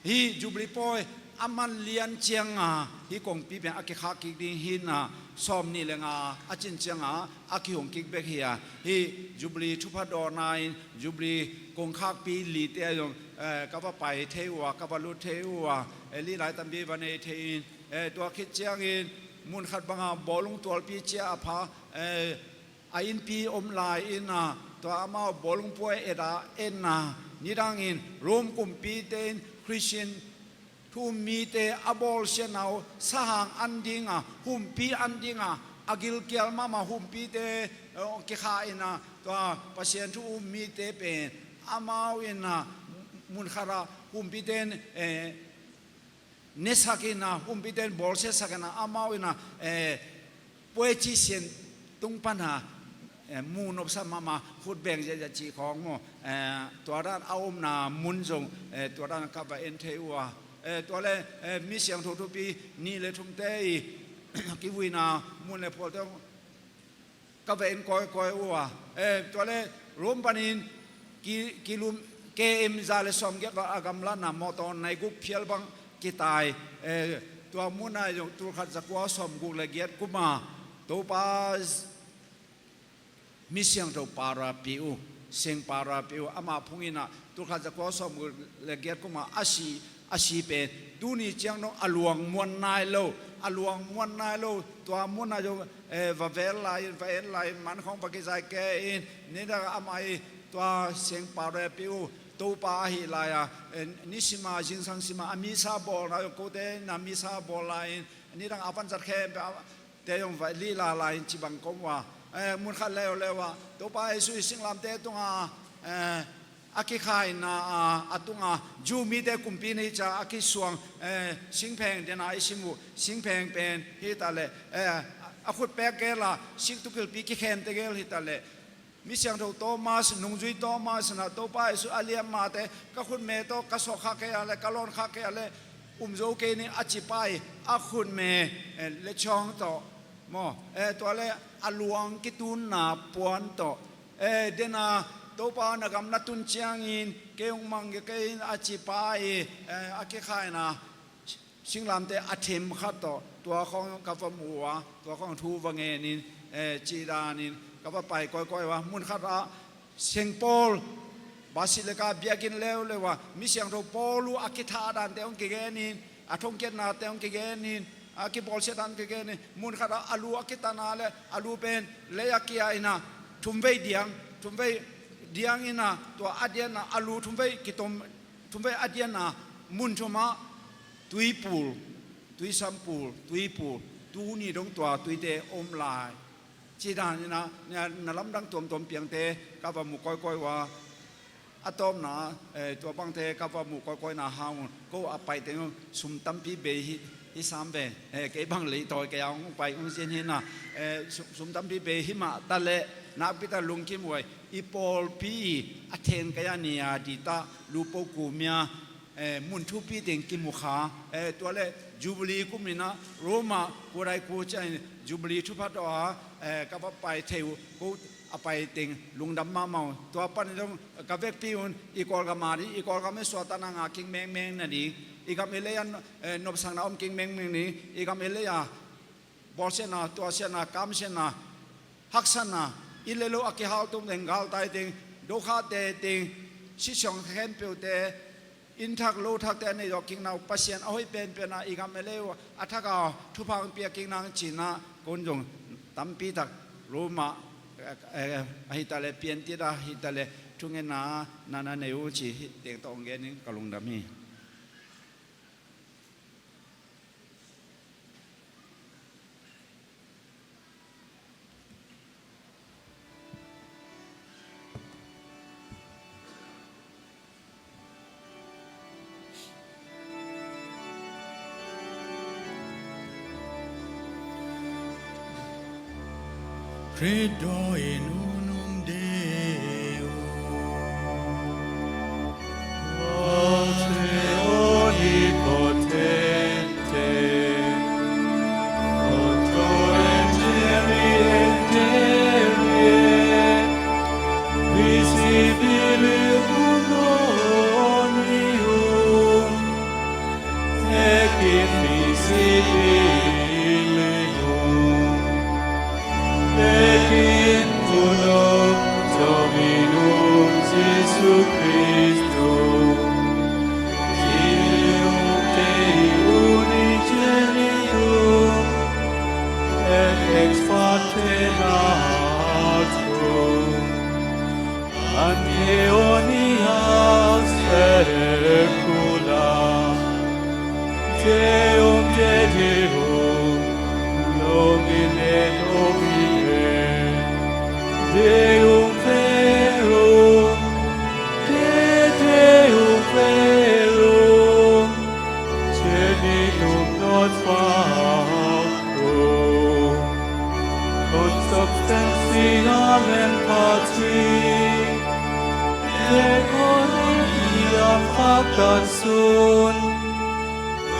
hih Jubilee pawi a man lian cianga hih kongpi pen a kikhak kik ding hi in ah, sawm nih le nga a cin cianga a kihong kik bek hi a, hih Jubilee thupha dawhna in Jubilee kongkhakpi lite ah zong, eh, ka va pai thei uh a, ka va lut thei uh a, eh, lihlai tampi va nei thei in, eh, tua khit ciangin mun khat banga bawlung tualpi cia a pha, eh, a innpi om lai in ah, tua amau bawlung puai et a en a, nidangin Rome kumpite in Khristian thu-um mite a bawlsiatna uh sahang an dinga, humpi an dinga, a gilkial mahmah humpite, eh, kikha in ah, tua Pasian thu-um mite pen amau in ah, mun khatah humpite in, eh, nesak in ah, humpite in bawlsiasak in ah, amau in ah, eh, puai ci sian tung pana, eh, muh nopsa mahmah, khut beng ziahziah cih khawng maw, eh, tua dan a omna mun zong, eh, tua dan ka va en thei uh a, eh, tua le, eh, mi siangtho thupi nih le thumte i kivuina mun le phualte ka va en kawikawi uh a, eh, tua le Rome panin ki, kilum, K M za le sawmgiat va a gamlatna mawtaw nai guk phial bang kitai, eh, tua muna zong tulkhat zakua sawmguk le giat kuma Topa mi siangtho Para Piu, Saint Para Piu, amah phung in ah tulkhat zakua sawmguk le giat kuma a si, a si pen tuni ciang dong a luang muan nai lo, a luang muan nai lo, tua muna zong, eh, va vel lai in, va en lai in, man khawng va kizai kei in, nidang amah i tua Saint Para Piu Topa ahi lai a, eh, nisima, zingsang sima a misa bawlna zong kote in ah misa bawl lai in, nidang a van zat khempeuh a te zong va lila lai in ci bang ka om uh a, eh, mun khat leuleu ah Topa Jesu i singlamteh tunga, eh, a kikhaina, ah, a tunga Jew mite kumpi na hi ciang a kisuang, eh, singpheng dena i sim uh, singpheng pen hi ta le, eh, a khut pek gel a siktukilhpi kikhente gel hi ta le, mi siangtho Thomas, nungzui Thomas in ah Topa Jesu a liam mate, ka khutme tawh ka sawkkhak kei a le, ka lawnkhak kei a le, um zo kei ni a ci pa i a khutme, eh, le ciawng tawh maw, eh, tua le a luang kitunna puan tawh, eh, dena Topa na gam na tun ciangin kei hong mang kei in a ci pa i, eh, a kikhaina singlamteh a them khat tawh, tua khawng ka va mu uh a, tua khawng thu va ngen in, eh, cih danin ka va pai kawikawi uh a, mun khatah Saint Paul Basilica biakinn leuleu ah mi siangtho Paul uh a kithah dante hong kigen in, a thongkiatnate hong kigen in, a kibawlsia dan kigen in, mun khatah a lu a kitana le a lu pen lei a kia in ah thumvei diang, thumvei diang in ah tua a dianna a lu thumvei kitom, thumvei a dianna mun thumah tuipul, tuisampul, tuipul, tuni dong tua tuite om lai. Cih dan in ah, na, na lamdang tuamtuam piangte ka va mu kawikawi uh a, a tawpna, eh, tua bangte ka va mu kawikawina hang un, ko a paite sum tampi bei hi, hi sam ve, eh, kei bang leitawi kei a hong pai hong zin hi in ah, eh, sum, sum tampi bei hi mah ta leh, Nakpi tak lungkim uh a, i pawlpi a thengkai a ni a dita lupo kumia, eh, mun thupi teng kimu kha, eh, tua le Jubilee kum ina Roma kudai ku cian Jubilee thupha tawh a, eh, ka va pai thei uh, ko a pai teng lungdam mahmah uh. Tua pan zong ka vekpi un i Kawlgam a di, i Kawlgam i suahtakna ngah kik mengmeng na di, i gam i lei a, eh, nopsakna om kik mengmeng ni, i gam i lei a bawlsiatna, tuahsiatna, kamsiatna, haksatna, i le lo a kihaltum teng, galtai teng, dokhate teng, sisiawng khempeuhte, inn thak lo thakte a nei zawh kikna uh, Pasian a hoih penpen a i gam i lei uh a thak a thupha hong pia kik nang ci-in ah, kon zong tampi tak Roma, eh, eh, ahi ta le, Piantit a hi ta le, thungetna na na nei uh ci hi teng tawh hong gen in ka lungdam hi. Khrih dawi in hun um deuh. Aw te aw ni potente, aw to enteri enterie, visibilium unium, et invisibilium, et in uno Dominum Jesu Christo, Filium Dei unigenitum, et ex parte natum, ante omnia saecula, Deum de deum, nomen et omne, Deum verum, de Deum verum, genitum non factum, consubstantiam in pati, et con eam facta sunt,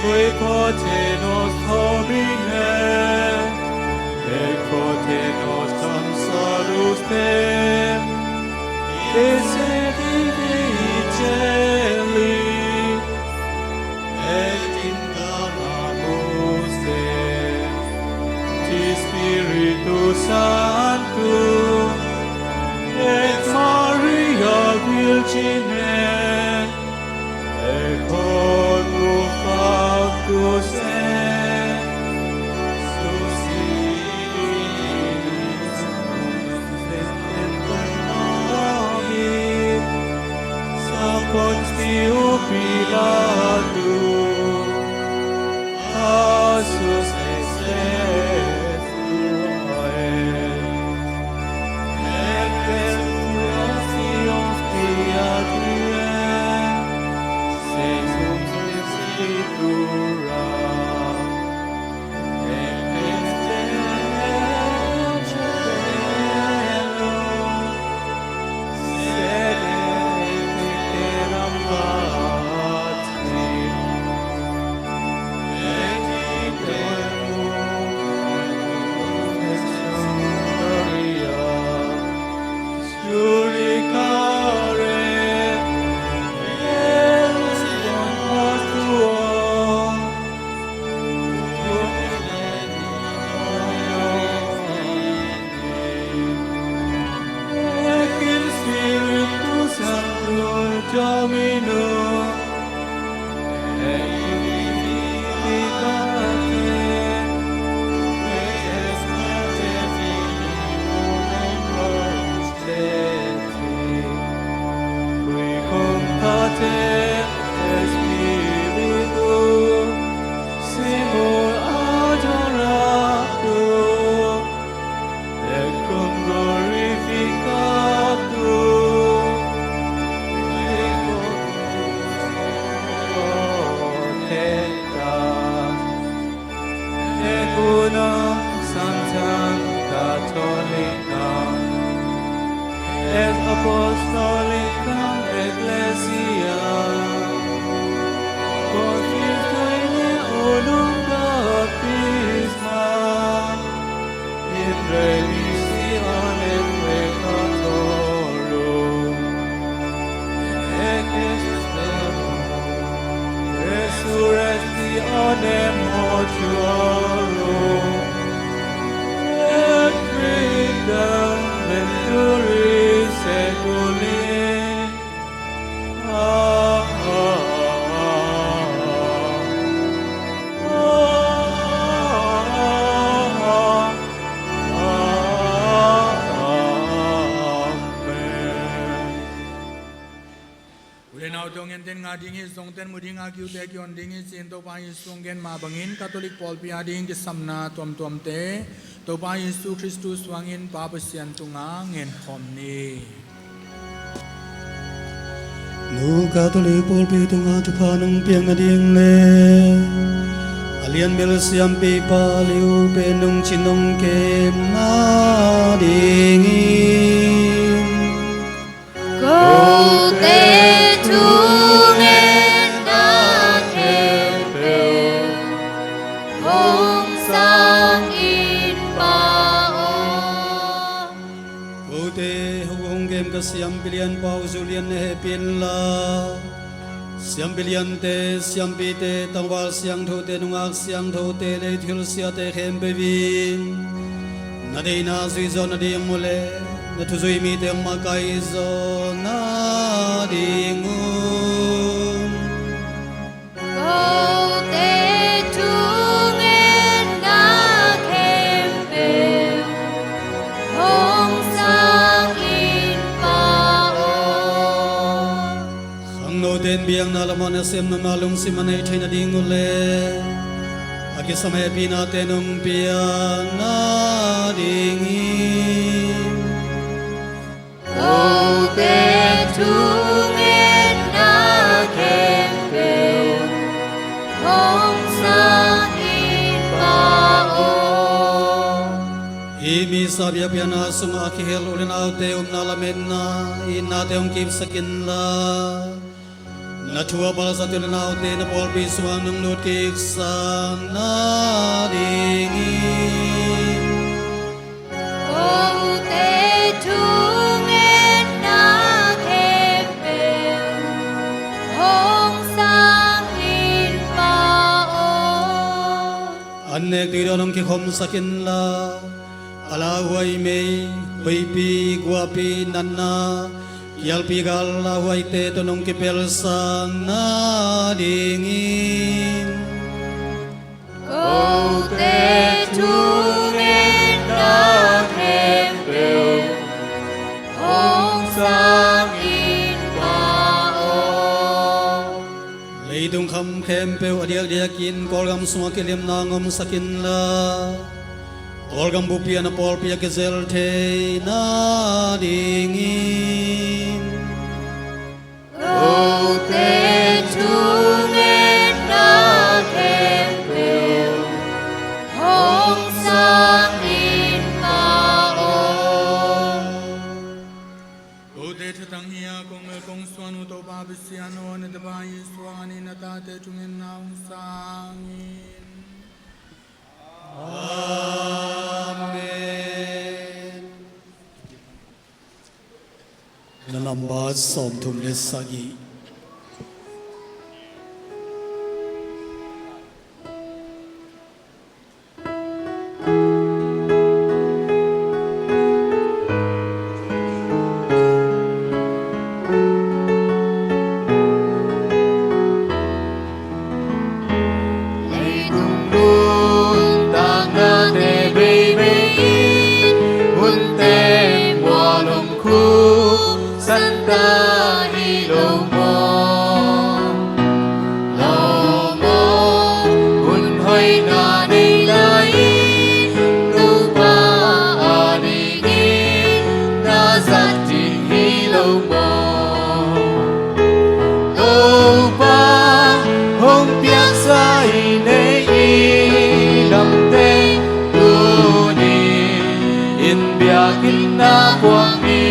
qui pote nos homine, et pote nostrum salutem, et sede Dei caeli, et in dona muste di Spiritu Sancto, ex Maria Virgine, et convocatu Spiritu Sancto, et in nobis, sub Pontio Pilato, passus ex se Qui cum Pater et Spiritu Sancto adoratur, et cum glorificatur, et potestas, et unam sanctam catholicam Apostolica Ecclesia, Constituine unum capisma, in remissione peccatorum, in existe resurrectione mortuorum, et vita venturi seculi. Amen. U le naute hong genten ngah ding hi, zongten mu ding a, kiute kion ding hi, ci-in Topa Jesu hong gen mah bangin Catholic pawlpi ading kisapna tuamtuamte Topa Jesu Khristu suangin Pa Pasian tungah ngenkhawm ni. Nu Catholic pawlpi tungah thupha nong piak nading le a lianbel siampipa Leo pen nong cin nong kem nadingin kote thungetna khempeuh hong sang in Pa aw. Kote hong kem ka siampi lianpa U Zu Lian na hehpih inla, siampi liante, siampite, tangval siangthote, nungak siangthote, lei thilsiate khempeuh in na deihna zui zawh nading uh le na thuzui mite hong makaih zawh nading un kote thungetna khempeuh hong sang in Pa aw. Khangnote in biakna lamah nasem nopna lungsim a nei thei nading uh le a kisam hehpihnate nong piak nadingin kote thungetna khempeuh hong sang in Pa aw. Hih Missa biakpiakna sungah a kihel u le naute upna lametna itnate hong kipsak inla, na thu a palsate u le naute na pawlpi sungah nong lut kiksak nadingin kote thungetna khempeuh hong sang in Pa aw. An nek tui dawn hong kikhomsak inla, a lauhuai mei, huipi, guahpi, natna, kialpi gal lauhuaite tawh nong kipelsak nadingin kote thungetna khempeuh hong sang in Pa aw. Leitung kham khempeuh a diakdiakin Kawlgam sungah kilimna hong omsak inla, Kawlgam buppi ah na pawlpi a kizel thei nadingin kote thungetna khempeuh hong sang in Pa aw. Kote thatang hi-a kong melh kong suan uh Topa Pasian aw, na tapa Jesu hangin na tate thungetna hong sang in. Amen. Na nambat sawmthum le sagih. Leitung nuntaknate veivei in hunte mual hong khuksan ta hi lo maw? Lawm aw, hun hoihna nei lai-in Topa adingin na zat ding hi lo maw? Topa hong piaksa i neih i damte tuni-in biakinn ah kuang ni.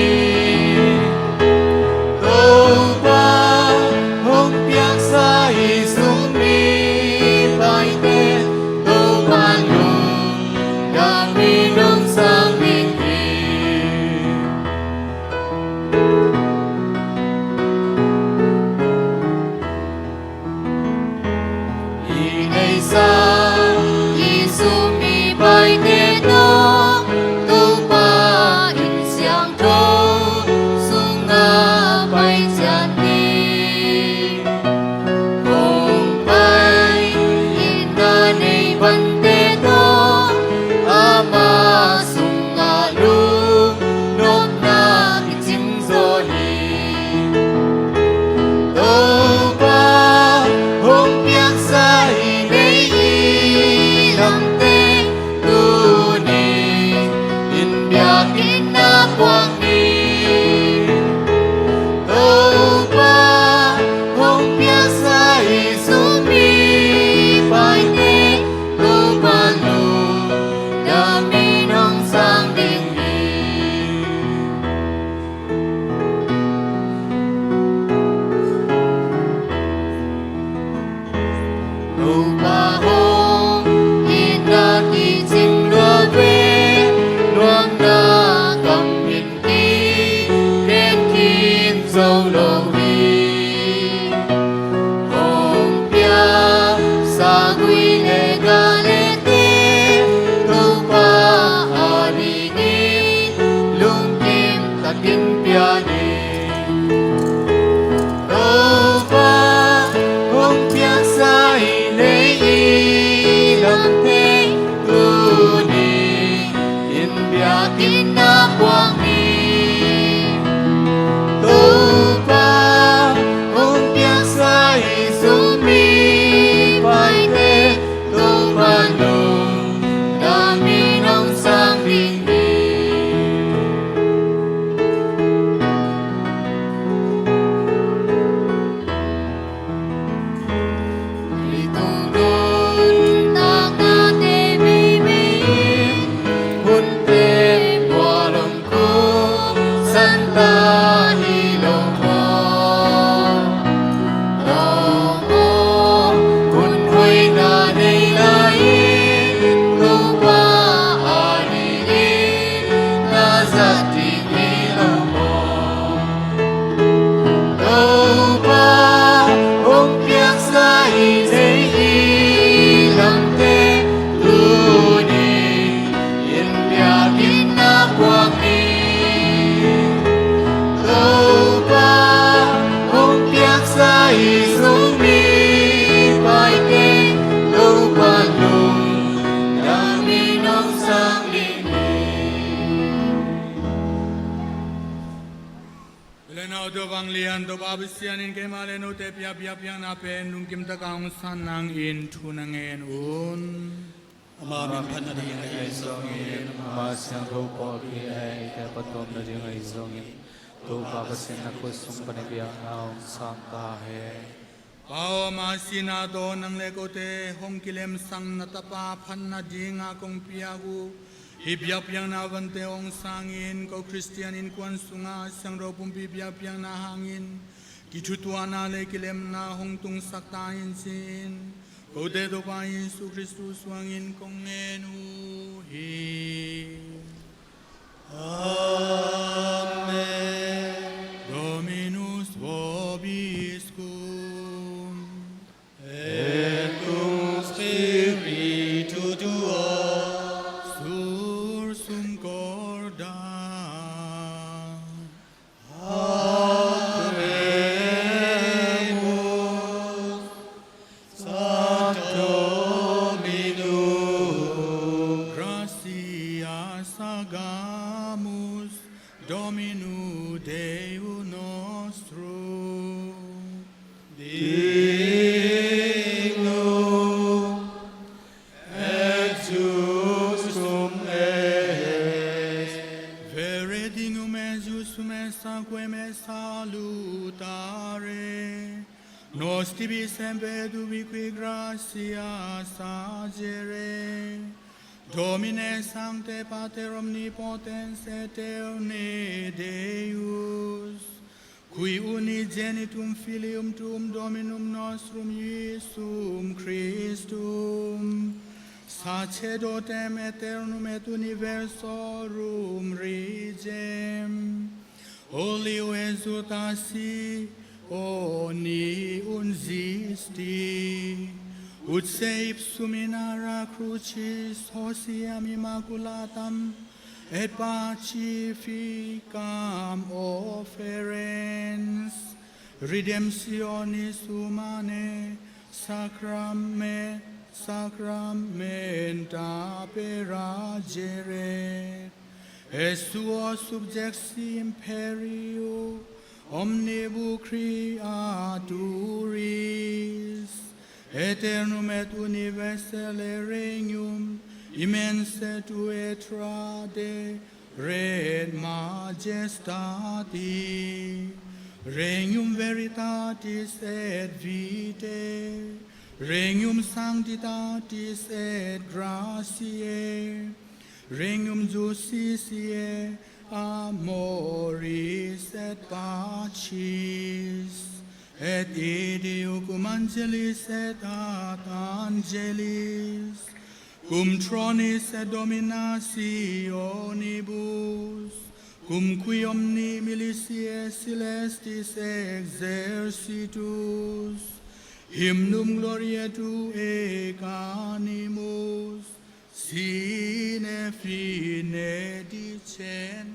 Lian Topa Pasian in keimah le note pia biakpiakna pen lungkim taka hong san nangin thu na ngen un. Ama min phat nading ahi zongin, ama siangtho pawlpi le eite phattuam nading ahi zongin, Topa Pasian na khut sung panin biakna hong sang ta hen. Pa aw, ama sihna tawh nang le kote hong kilemsang na Tapa phat nadinga kong piak uh hih biakpiakna vante hong sangin, ko Khristian innkuan sungah siangtho pumpi biakpiakna hangin kithutuahna le kilemna hong tungsak ta in ci-in, kote Topa Jesu Khristu suangin kong ngen uh hi. Amen. Dominus vobiscum. Et cum spiritu tuo. Sursum corda. Habemus. Sancta Domino. Gratias agamus Domino Deo nostro. Dignum et justum est. Vere dignum et justum est, aquae me salutare, nos tibi semper et ubique gratias agere, Domine sancte Pater omnipotens aeterne Deus, qui unigenitum Filium tuum Dominum nostrum Iesum Christum, sacerdotem aeternum et universorum regem, olio exsultationis uniungisti, ut se ipsum in ara crucis hostiam immaculatam et pacificam offerens redemptionis humanae sacrame-, sacramenta perageret. Et suo subjecti imperio omnibus creaturis, aeternum et universale regnum immensae tuae traderet majestati, regnum veritatis et vitae, regnum sanctitatis et gratiae, regnum justitiae, amoris et pacis. Et id eum cum angelis et ad angelis, cum thronis et dominationibus, cum qui omni militiae caelestis exercitus, hymnum gloriae tuae canimus sine fine dicentes.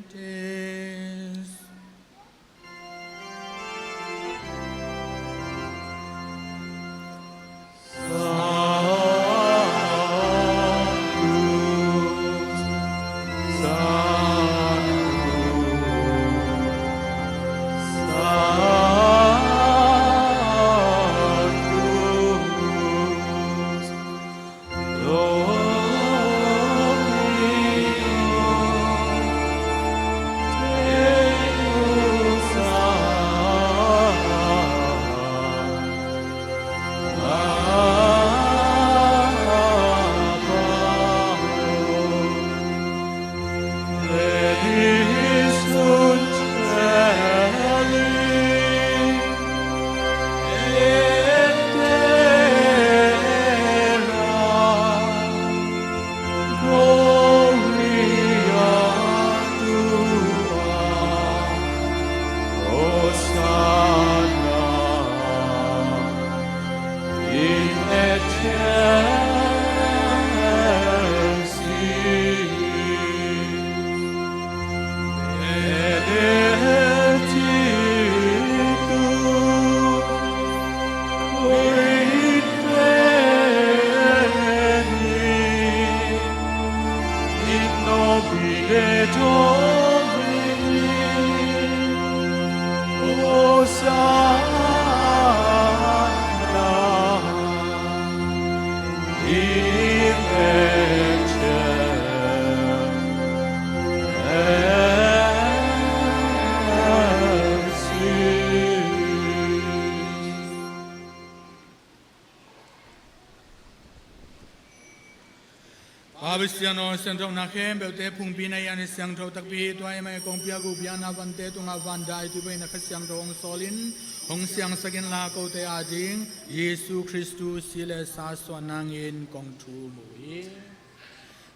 Pa Pasian aw, siangthona khempeuhte phungpi na hi a, na siangtho takpi hi. Tua ahih manin kong piak uh biakna vante tungah van daitupa in a Kha Siangtho hong sawl in, hong siangsak inla, kote ading Jesu Khristu si le sa suah nangin kong thum uh hi.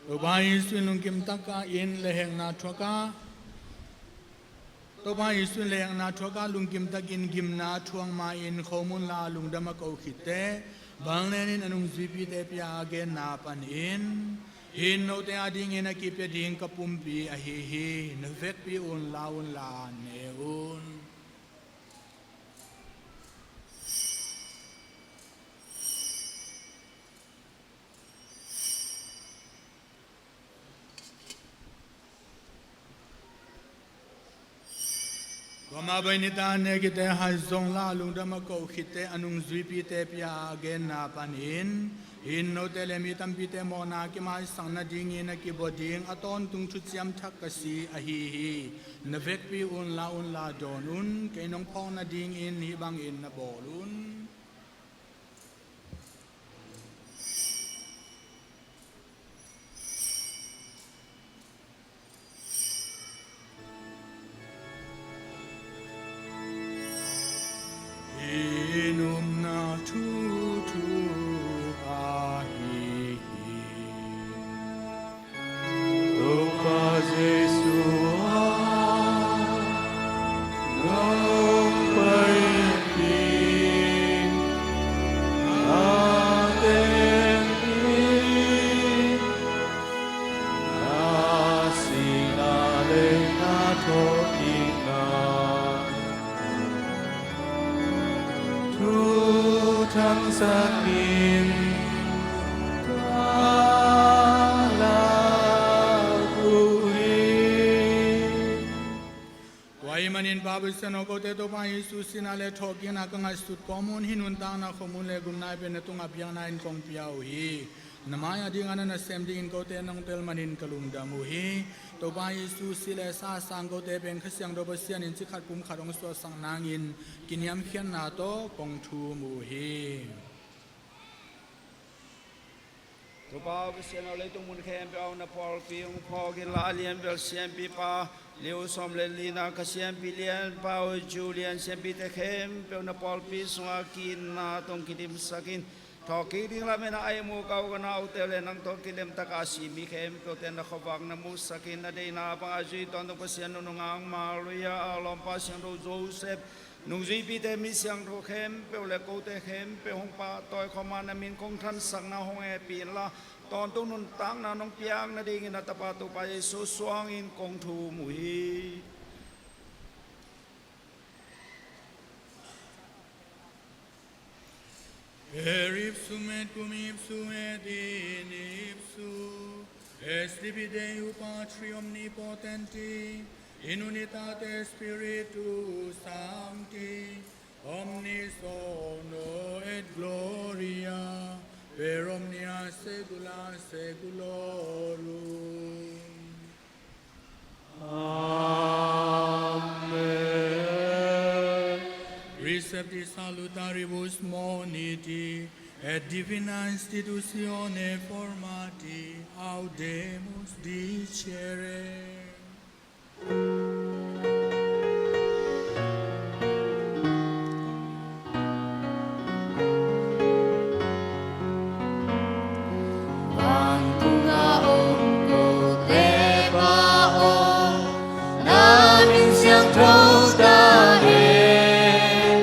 Topa Jesu in lungkim takin lehhekna thuak a, Topa Jesu in lehhekna thuak a, lungkim takin gimna thuak ma-in, khom unla lungdam a ko khitte, bang lenin a nungzuipite pia a genna panin, hih in note adingin a kipia ding ka pumpi ahi hi. Na vekpi un, la unla ne un. Kuamah bangin i ta ne khitte, hih zong la lungdam a ko khitte, a nungzuipite pia a genna panin, hih in note le mi tampite mawhna a kimaisak nadingin a kibua ding a tawntung thuciam thak ka si ahi hi. Na vekpi un, la unla dawn un. Kei nong phawk nadingin hih bangin na bawl un. Hih in upna thuthu ahi hi. Topa Jesu aw, nong pai in, na teng in, na sihna le na thawhkikna thu thangsak in, ka lak uh hi. Tua ahih manin Pa Pasian aw, kote Topa Jesu sihna le thawhkikna ka ngaihsut kawm un, hih nuntakna, khomun le gupna pen na tungah biakna in kong pia uh hi. Na mai-ah ding a na nasem dingin kote nong tel manin ka lungdam uh hi. Topa Jesu si le sa a sang kote pen Kha Siangtho Pasian in cikhat pumkhat hong suahsak nangin kiniamkhiatna tawh kong thum uh hi. Topa Pasian aw, leitung mun khempeuh ah na pawlpi hong phawk inla, a lianbel siampipa Leo sawm le lina, ka siampi lianpa uh Julian, siampite khempeuh na pawlpi sungah ki-itna tawh hong kidimsak in, thawhkik ding lamen a ihmu ka u ka naute le nang tawh kilem taka a si mi khempeuhte na khuavak na musak in, na deihna bangah zui tawntung Pasian nunung ngang Maria, a lawmpa siangtho Joseph, nungzuipite, mi siangtho khempeuh le kote khempeuh hong pahtawi khawm a, na min kong thansakna hong hehpih inla, tawntung nuntakna nong piak nadingin na tapa Topa Jesu suangin kong thum uh hi. Per ipsum et cum ipsum et in ipsum, et Spiritu Dei, Patri omnipotenti, in unitate Spiritus Sancti, omnis honor et gloria per omnia saecula saeculorum. Amen. Recepti salutaribus moniti, et divina institutione formati audemus dicere. Vantung a om kote Pa aw, na min siangtho ta hen.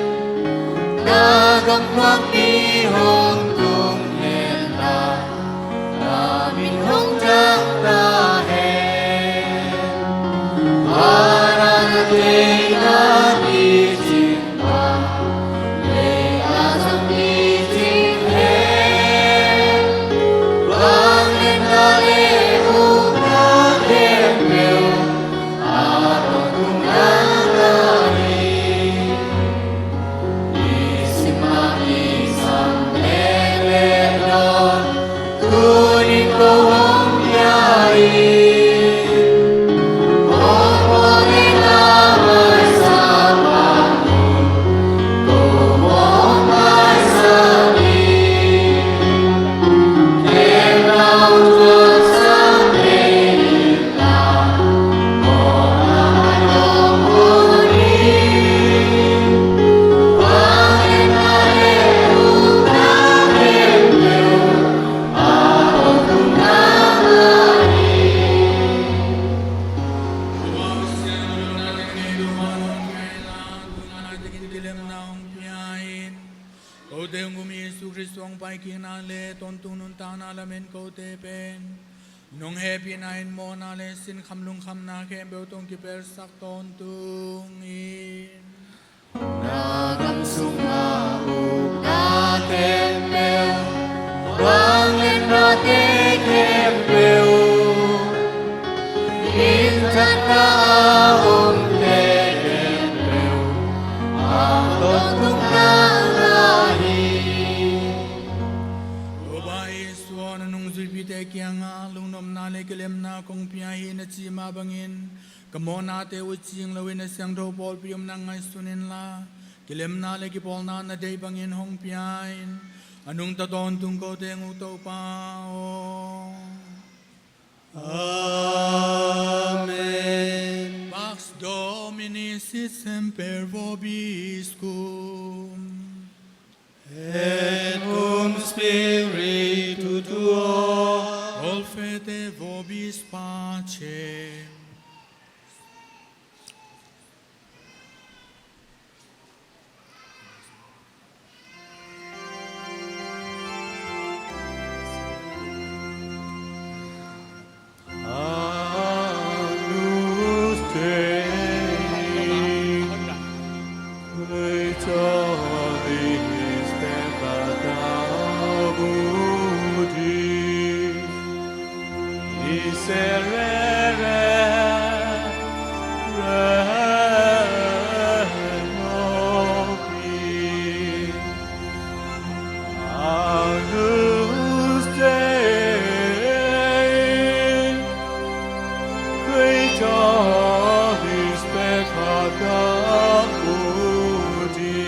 Na gam nuammi hong tung hen la, na min hong thang ta hen. Van ah na deihna pi cing bang, lei ah zong pi cing hen. Vangliatna le upna khempeuh a tawntung nang ahi hi. I sim mah i sam leh leh nawn, tuni-in ko hong pia hi. Ko pawlpi na maisak bang un, ko hong maisak hi. Khemna uh thuak tawntung nuntakna lamen kote pen nong hehpihna in mawhna le sinkham lungkhamna khempeuh tawh kipelsak tawntung in. Na gam sungah ukna khempeuh, vanglian nawte khempeuh, minthanna a omte khempeuh, a tawntung na ngah hi. Topa Jesu aw, na nungzuipite kiangah lungnopna le kilemna kong pia hi, na ci mah bangin ka mawhnate uh cing loin na siangtho pawlpi om nang ngaihsun inla, kilemna le kipawlna na deih bangin hong pia in. A nungta tawntung kote nguk Topa aw. Amen. Pax Domini sit semper vobiscum. Et cum spiritu tuo. Olfete vobis pacem. Agnus Dei, qui tollis peccata mundi, miserere nobis. Agnus Dei, qui tollis peccata mundi,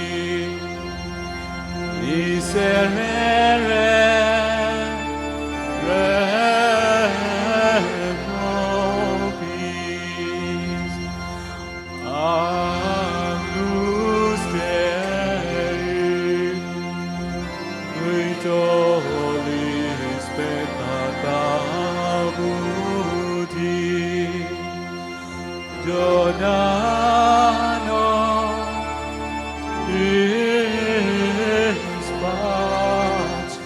miserere nobis. Agnus Dei, qui tollis peccata mundi, dona nobis pacem.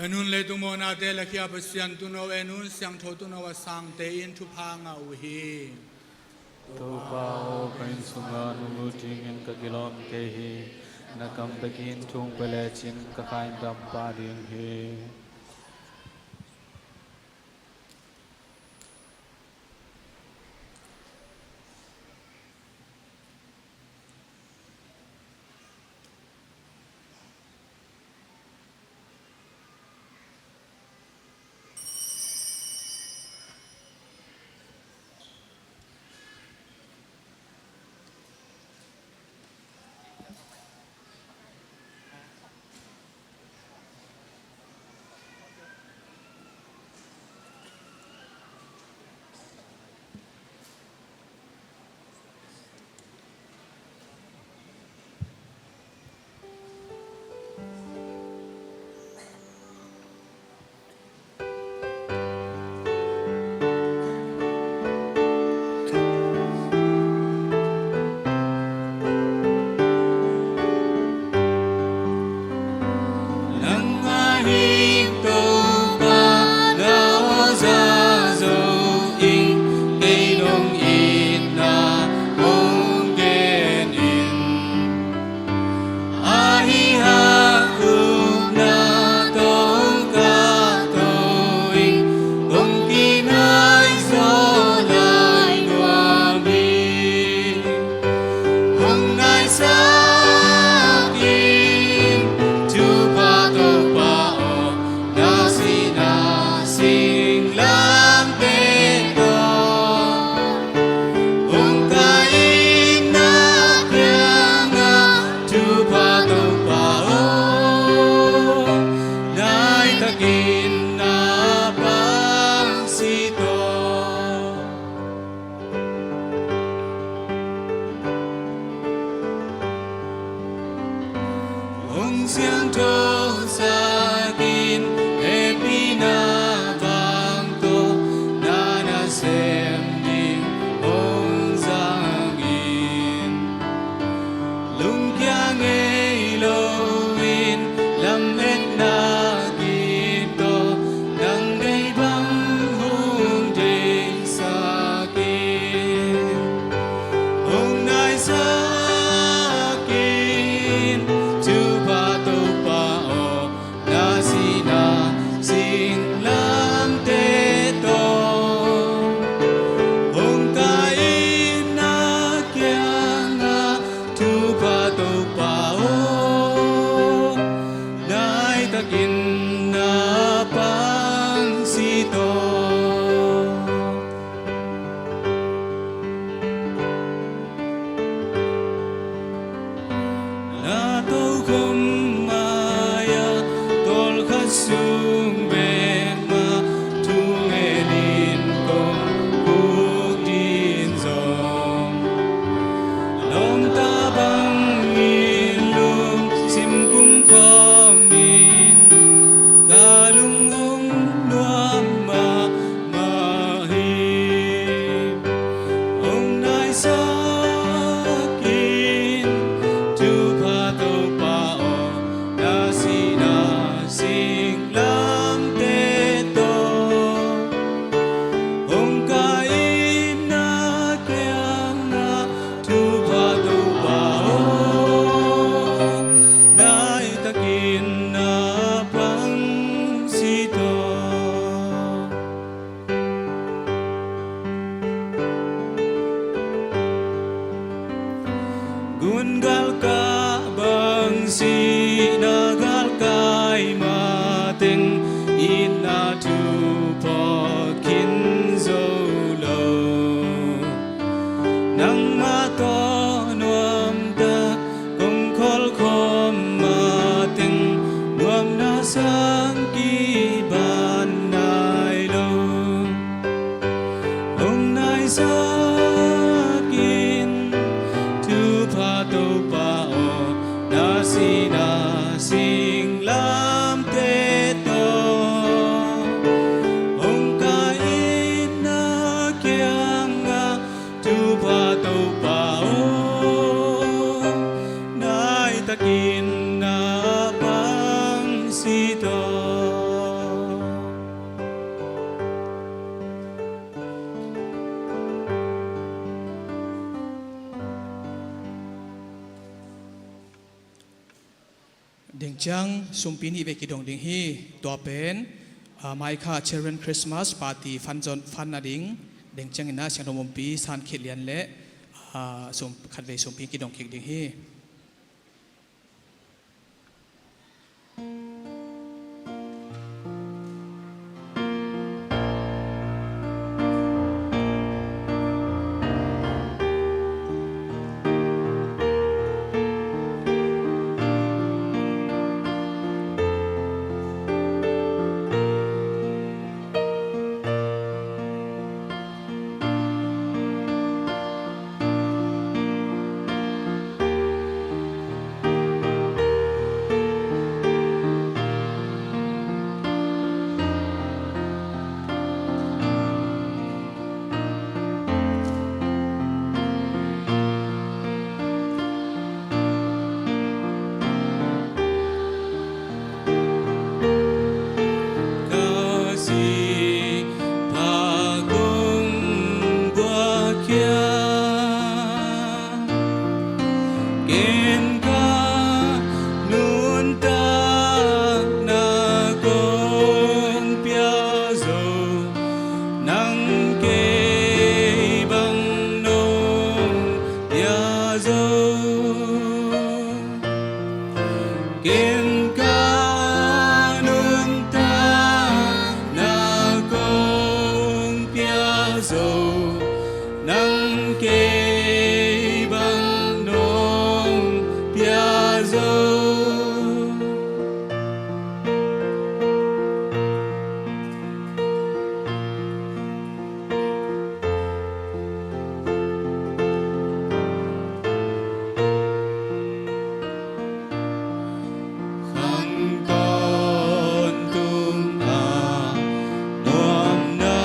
En un, leitung mawhnate lakhia Pasian Tuuno en un, siangtho tuuno a sangte in thupha ngah uh hi. Topa aw, ka inn sungah nong lut dingin ka kilawm kei hi. Na kam bekin thu hong pia lecin ka kha in dam pah ding hi. Deng ciang sumpi nih vei kidong ding hi. Tua pen, ah, mai kha Children Christmas Party fund zon, fund a ding. Deng ciangin ah siangtho pumpi San Khit Lian le, ah, sum, khatvei sumpi kidong kik ding hi. Ka si pha kong guak khia, ken ka nuntakna kong pia zo, nang kei bang nong pia zo. Ken ka nuntakna kong pia zo, nang kei bang nong pia zo. Khang tawntung a nuamna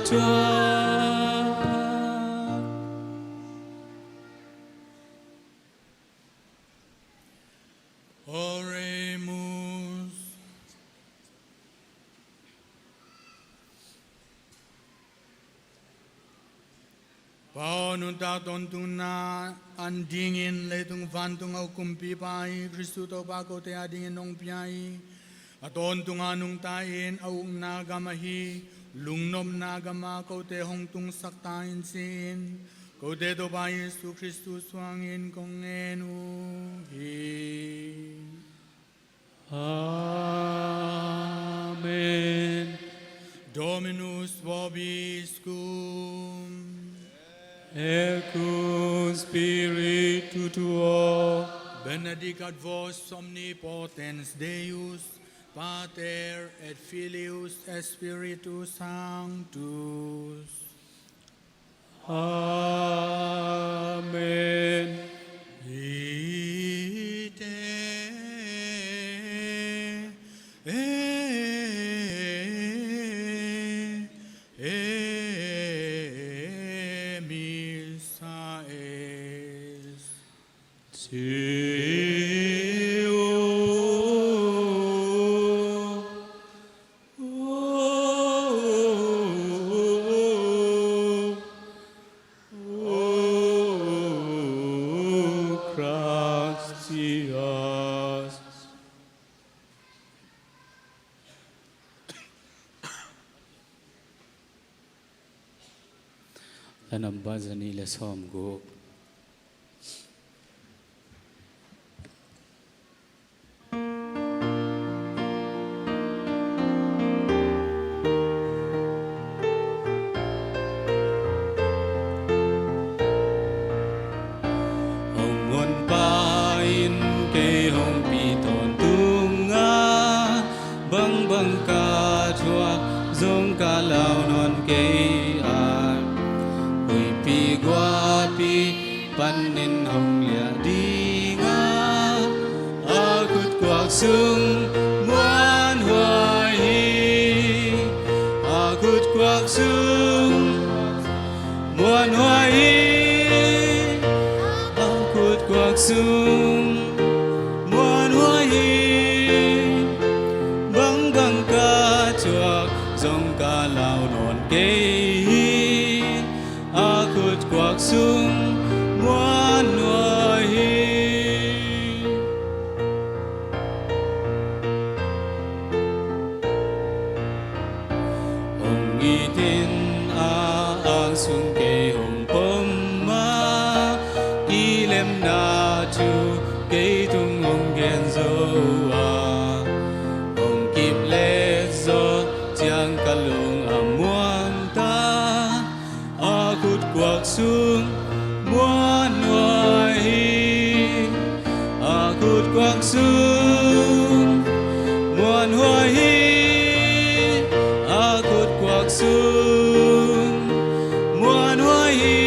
Oremus. Pa aw, nuntak tawntungna an dingin leitung vantung a uk kumpipa i Khristu Topa kote adingin hong pia i, a tawntunga nungta in a ukna gam ahi lungnopna gama kote hong tungsak ta in ci-in, kote Topa Jesu Khristu suangin kong ngen uh hi. Amen. Dominus vobiscum. Et cum spiritu tuo. Benedicat vos omnipotens Deus, Pater et Filius et Spiritus Sanctus. Amen. Ite e, e missa est. Deo. O, o, o, o, gratias. Hla namba zanih le sawmguk. Hong Honpa in kei hong pi tawntung a, bangbang ka thuak zong ka lau nawn kei a, huihpi guahpi panin hong liah ding a, a khut kuak sung muanhuai hi. A khut kuak sung muanhuai hi. A khut kuak sung muanhuai hi. Bangbang ka thuak zong ka lau nawn kei hi. A khut kuak sung muanhuai hi. Hong it in a, angsung kei hong pom a, kilemna thu kei tung hong gen zo a, hong kip leh zaw ciang ka lung a muan ta. A khut kuak sung muanhuai hi. A khut kuak sung muanhuai hi. A khut kuak sung muanhuai hi.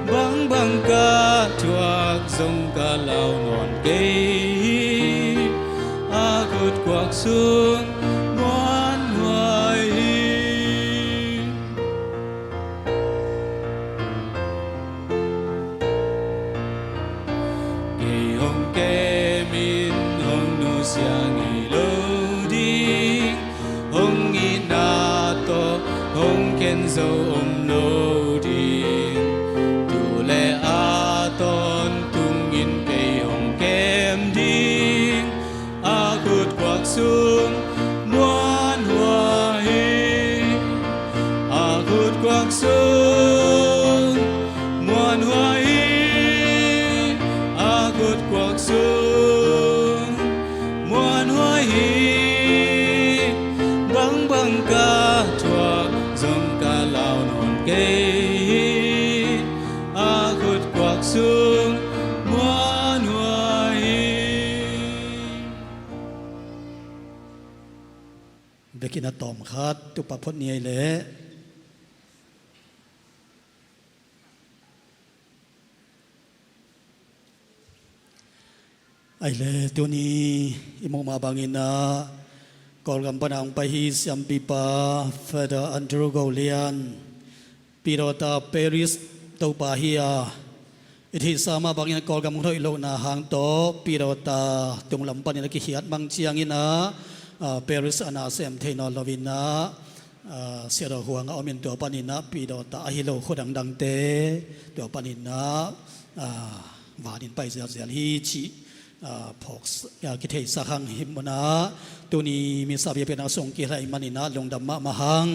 Bangbang ka thuak zong ka lau nawn kei hi. A khut kuak sung muanhuai hi. Kei hong kem in hong nusia ngei lo ding, hong itna tawh hong khen zo om lo ding. Tu le a tawntungin kei hong kem ding, a khut kuak sung muanhuai hi. A khut kuak sung muanhuai hi. A khut kuak sung muanhuai hi. Bangbang ka thuak zong ka lau nawn kei hi. A khut kuak sung muanhuai hi. Biakinn a tawm khat tupa phot ni ei leh. Ei leh tuni i muh mah bangin ah Kawlgam pana hong pai hi siampipa Father Andrew Go Lian, Pidawta Parish Topa hi a, i theihsa mah bangin Kawlgam hong hoih lohna hang tawh Pidawta tunglam panin a kikhiat mang ciangin ah, ah, Parish a na sem thei nawn loin ah, ah, Siadaw Huang a om in tua panin ah Pidawta ahi lo khua dangdangte tua panin ah, ah, vanin pai zialzial hi cih, ah, phawk s-, ah, kitheihsak hang hi. Munah tuni misa biakpiakna sung kihel ahih manin ah lungdam mahmah hang.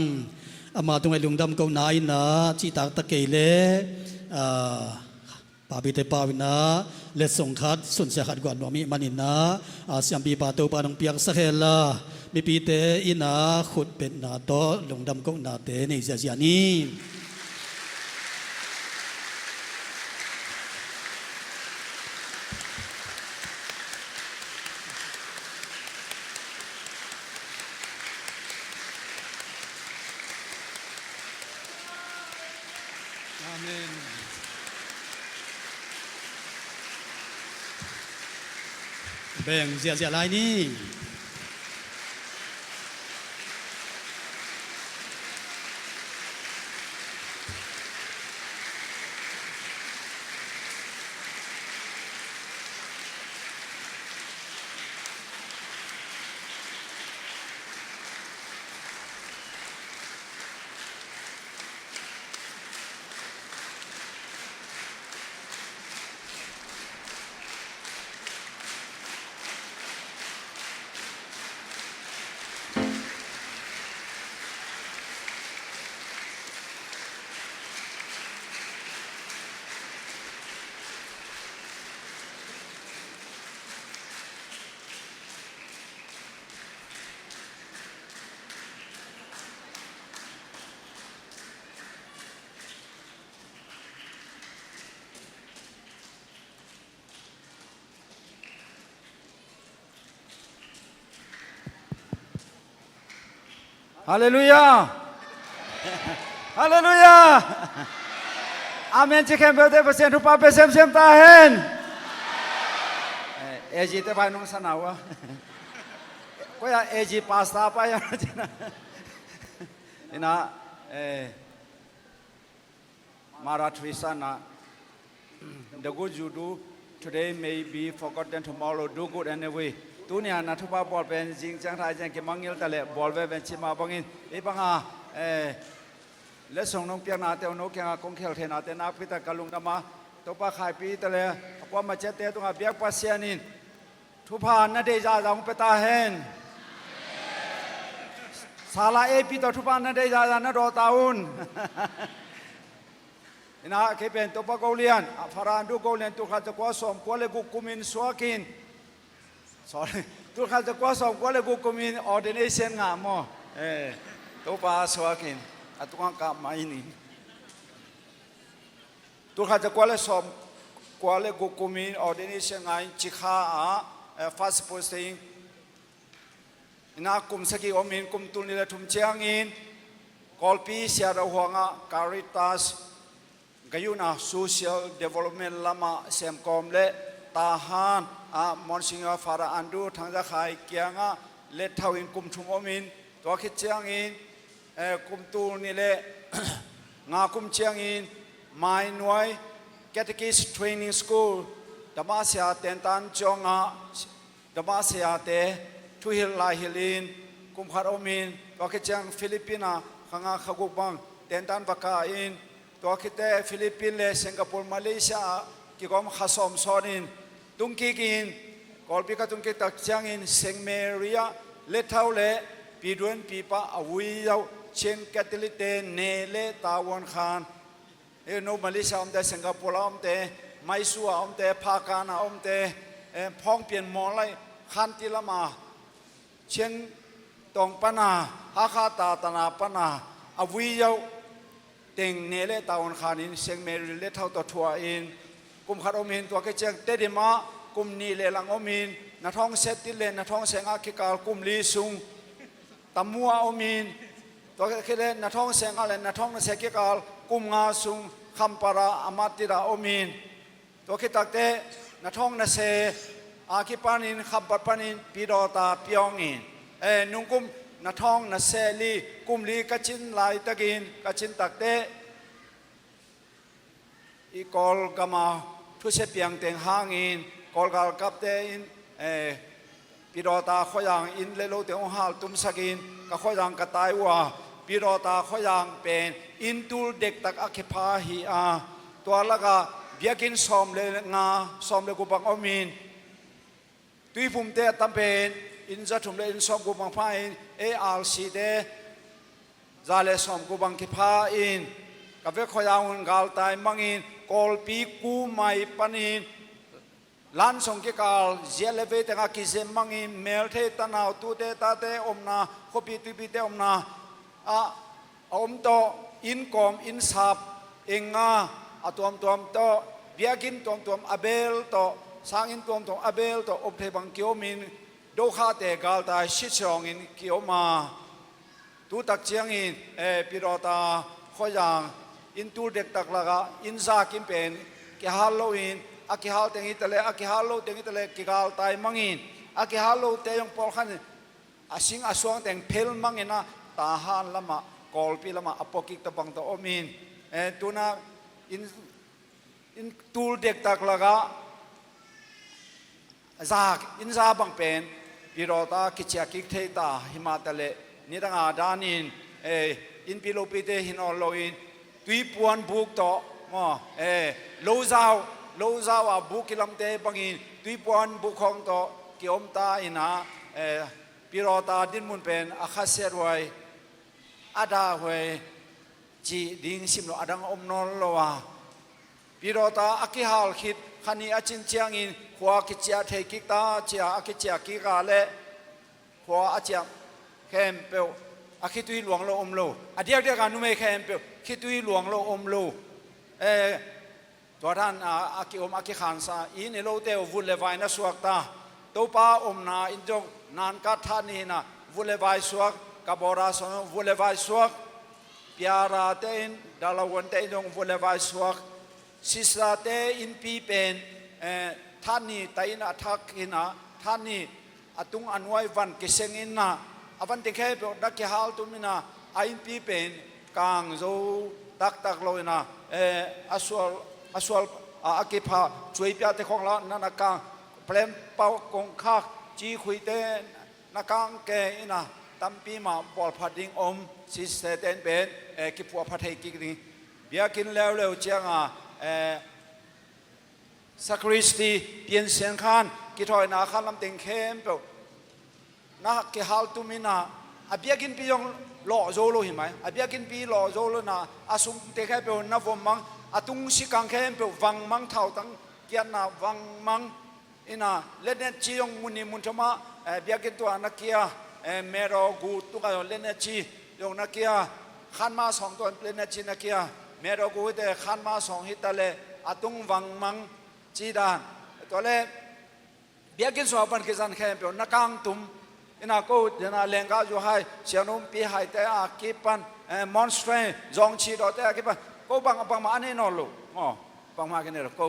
Ama tungah i lungdam kohna in ah cihtak ta kei leh, ah, papite pau in ah letsong khat, sunsia khat guan nuam ahih manin ah, ah, siampipa Topa nong piaksak hen la, mipite in ah khutbetna tawh lungdam kohnate nei ziahziah ni. Amen. Beng ziahziah lai ni. Halleluiah. Halleluiah. Amen ci khempeuhte Pasian thupha pia semsem ta hen. Eh, A G te vai nong sana uh a. Koi a A G pastor pai a. Ina, eh, Mother Teresa na, "The good you do today may be forgotten tomorrow. Do good anyway." Tuni a na thupha bawl pen zing ciang thai ciang kimangngilh ta leh bawl veve ci mah bangin, ei bang a, eh, letsong nong piaknate uh no kiangah kong khel theihnate nakpi tak ka lungdam a, Topa khaipih ta leh a kuamah ciatte tungah biak Pasian in thupha na deih zahzah hong pia ta hen. Sala A P tawh thupha na deih zahzah na dawh ta un. Ina kei pen Topa Go Lian, a Father Andrew Go Lian, tul khat za kua sawm kua le guk kumin suakin. Sorry. Tul khat za kua sawm kua le guk kumin ordination ngah maw. Eh, Topa suakin. A tungah kah mai ning. Tul khat za kua le sawm kua le guk kumin ordination ngah in Cikha ah, eh, first posting. Ina kum sagih omin kum tul nih le thum ciangin Kawlpi Siadaw Huang ah Caritas gayuna social development lamah semkawm le Tahan ah Monsignor Father Andrew Thang Za Khai kiangah lethau in kum thum omin, tua khit ciangin, eh, kum tul nih le nga kum ciangin Mainuai Catechist Training School, Damasia tentan ciangah Damasia te thuhilh laihilh in kum khat omin, tua khit ciang Philippine ah kha nga kha guk bang tentan va kah in, tua khit teh Philippine le Singapore, Malaysia ah kigawm kha sawm sawt in, tung kik in, Kawlpi ka tung kik tak ciangin Saint Mary ah lethau le Pi Duan Pi Pa a vui zauh Chin Catholic te ne le tavuan khan, eh, no Malaysia omte, Singapore a omte, Mysore a omte, Phakan a omte, eh, Phawngpian Mawlai Khanti lam a, Chin Tawng pan a, Hakha Tatana pan a, a vui zauh teng ne le tavuan khan in Saint Mary lethau tawh thuah in, kum khat omin tua khit ciang Tedim ah kum nih le lang omin, na thawng se tit le na thawng se nga kikal kum li sung Tamu ah omin, tua khit le na thawng se nga le na thawng na se kikal kum nga sung Khampat ah a mat tit ah omin, tua khit tak teh na thawng na se a kipanin Khampat panin Pidawta piawng in, Eh, nungkum na thawng na seh li, kum li ka cin laitakin, ka cin takte, i Kawlgama thuse piangteng hangin, Kawl galkapte in, eh, Pidawta khuazang in le lote hong haltumsakin, ka khuazang ka tai uh a, Pidawta khuazang pen inn tul dektak a kipha hi a, tua lakah biakinn sawm le nga, sawm le guk bang omin, Tuiphumte a tam pen inn za thum le inn sawm guk bang pha in, A R C te za le sawm guk bang kipha in, ka vek khuazang un galtai mangin, Kawlpi kumai panin lansong kikal ziat le vei tengah kizem mangin, melthei tanau tute tate omna, khuapi tuipite omna ah a om tawh, inn kawm inn sap, inn nga a tuamtuam tawh, biakinn tuamtuam a bel tawh, sanginn tuamtuam a bel tawh om thei bang kiomin, Dokhate galtai sitsaungin kiom a, tu tak ciangin, eh, Pidawta khuazang inn tul dektak lakah inn za kim pen kihal loin, a kihal teng hi ta le, a kihal lo teng hi ta le, kigaltai mangin, a kihal lote zong pawlkhat in a sing a suang teng phel mangin ah, Tahan lamah, Kawlpi lamah a puakik tabang tawh omin, eh, tuna inn, inn tul dektak lakah zak, inn za bang pen Pidawta kiciahkik thei ta, hi mah ta le, nidanga danin, eh, innpi lopite hi nawn loin, tuipuan buk tawh maw, eh, lozau, lozau a buk kilamte bangin tuipuan buk khawng tawh kiom ta in ah, eh, Pidawta dinmun pen a khasiathuai, a dahhuai cih ding sim lo, a dang a om nawn lo a. Pidawta a kihal khit kha ni a cin ciangin, khua kiciah thei kik ta ci-a a kiciah kik a le, khua a ciah khempeuh a khitui luang lo om lo. A diakdiak a numei khempeuh khitui luang lo om lo. Eh, tua dan a, a kiom a kikhansa, inn i lote uh vut le vai na suak ta. Topa omna inn zong Nankat That Ni in ah vut le vai suak, Kabawda sawng vut le vai suak, Piarate in, Dalawan te in zong vut le vai suak. Sister te innpi pen, eh, That Ni tai in a thak in ah, That Ni a tung a nuai van kiseng in ah, a van teng khempeuh na kihaltum in ah, a innpi pen kang zo taktak lo in ah, eh, a sual, a sual, a, a kipha cuaipiate khawng la na na kang, plem pau kongkhak, cikhuite na kang ke in ah, tampi mah bawlphat ding om, sister te in pen, eh, kiphuahpha thei kik ding. Biakinn leuleu ciangah, eh, sakristi, piansian khan, kithawina khan lam teng khempeuh na kihaltum in ah, a biakinnpi zong lawh zo lo hi mai. A biakinnpi lawh zo lo in ah, a sung teng khempeuh na vom mang, a tung sikang khempeuh vang mang, thautang kiatna vang mang in ah, letnet ci zong mun nih mun thum ah, eh, biakinn tungah na kia, eh, medaw gu tungah zong letnet ci zong na kia, khanma sawng tungah letnet ci na kia, medaw gu hi te khanma sawng hi ta le, a tung vang mang ci dan. Tua le biakinn sungah van kizan khempeuh na kangtum in ah, ko dena lengkah zu hai, sianumpi hai te a kipan, eh, monstrance, zawngci dawh te a kipan, ko bang, bangmah a nei nawn lo. Maw, bangmah a kinei lo, ko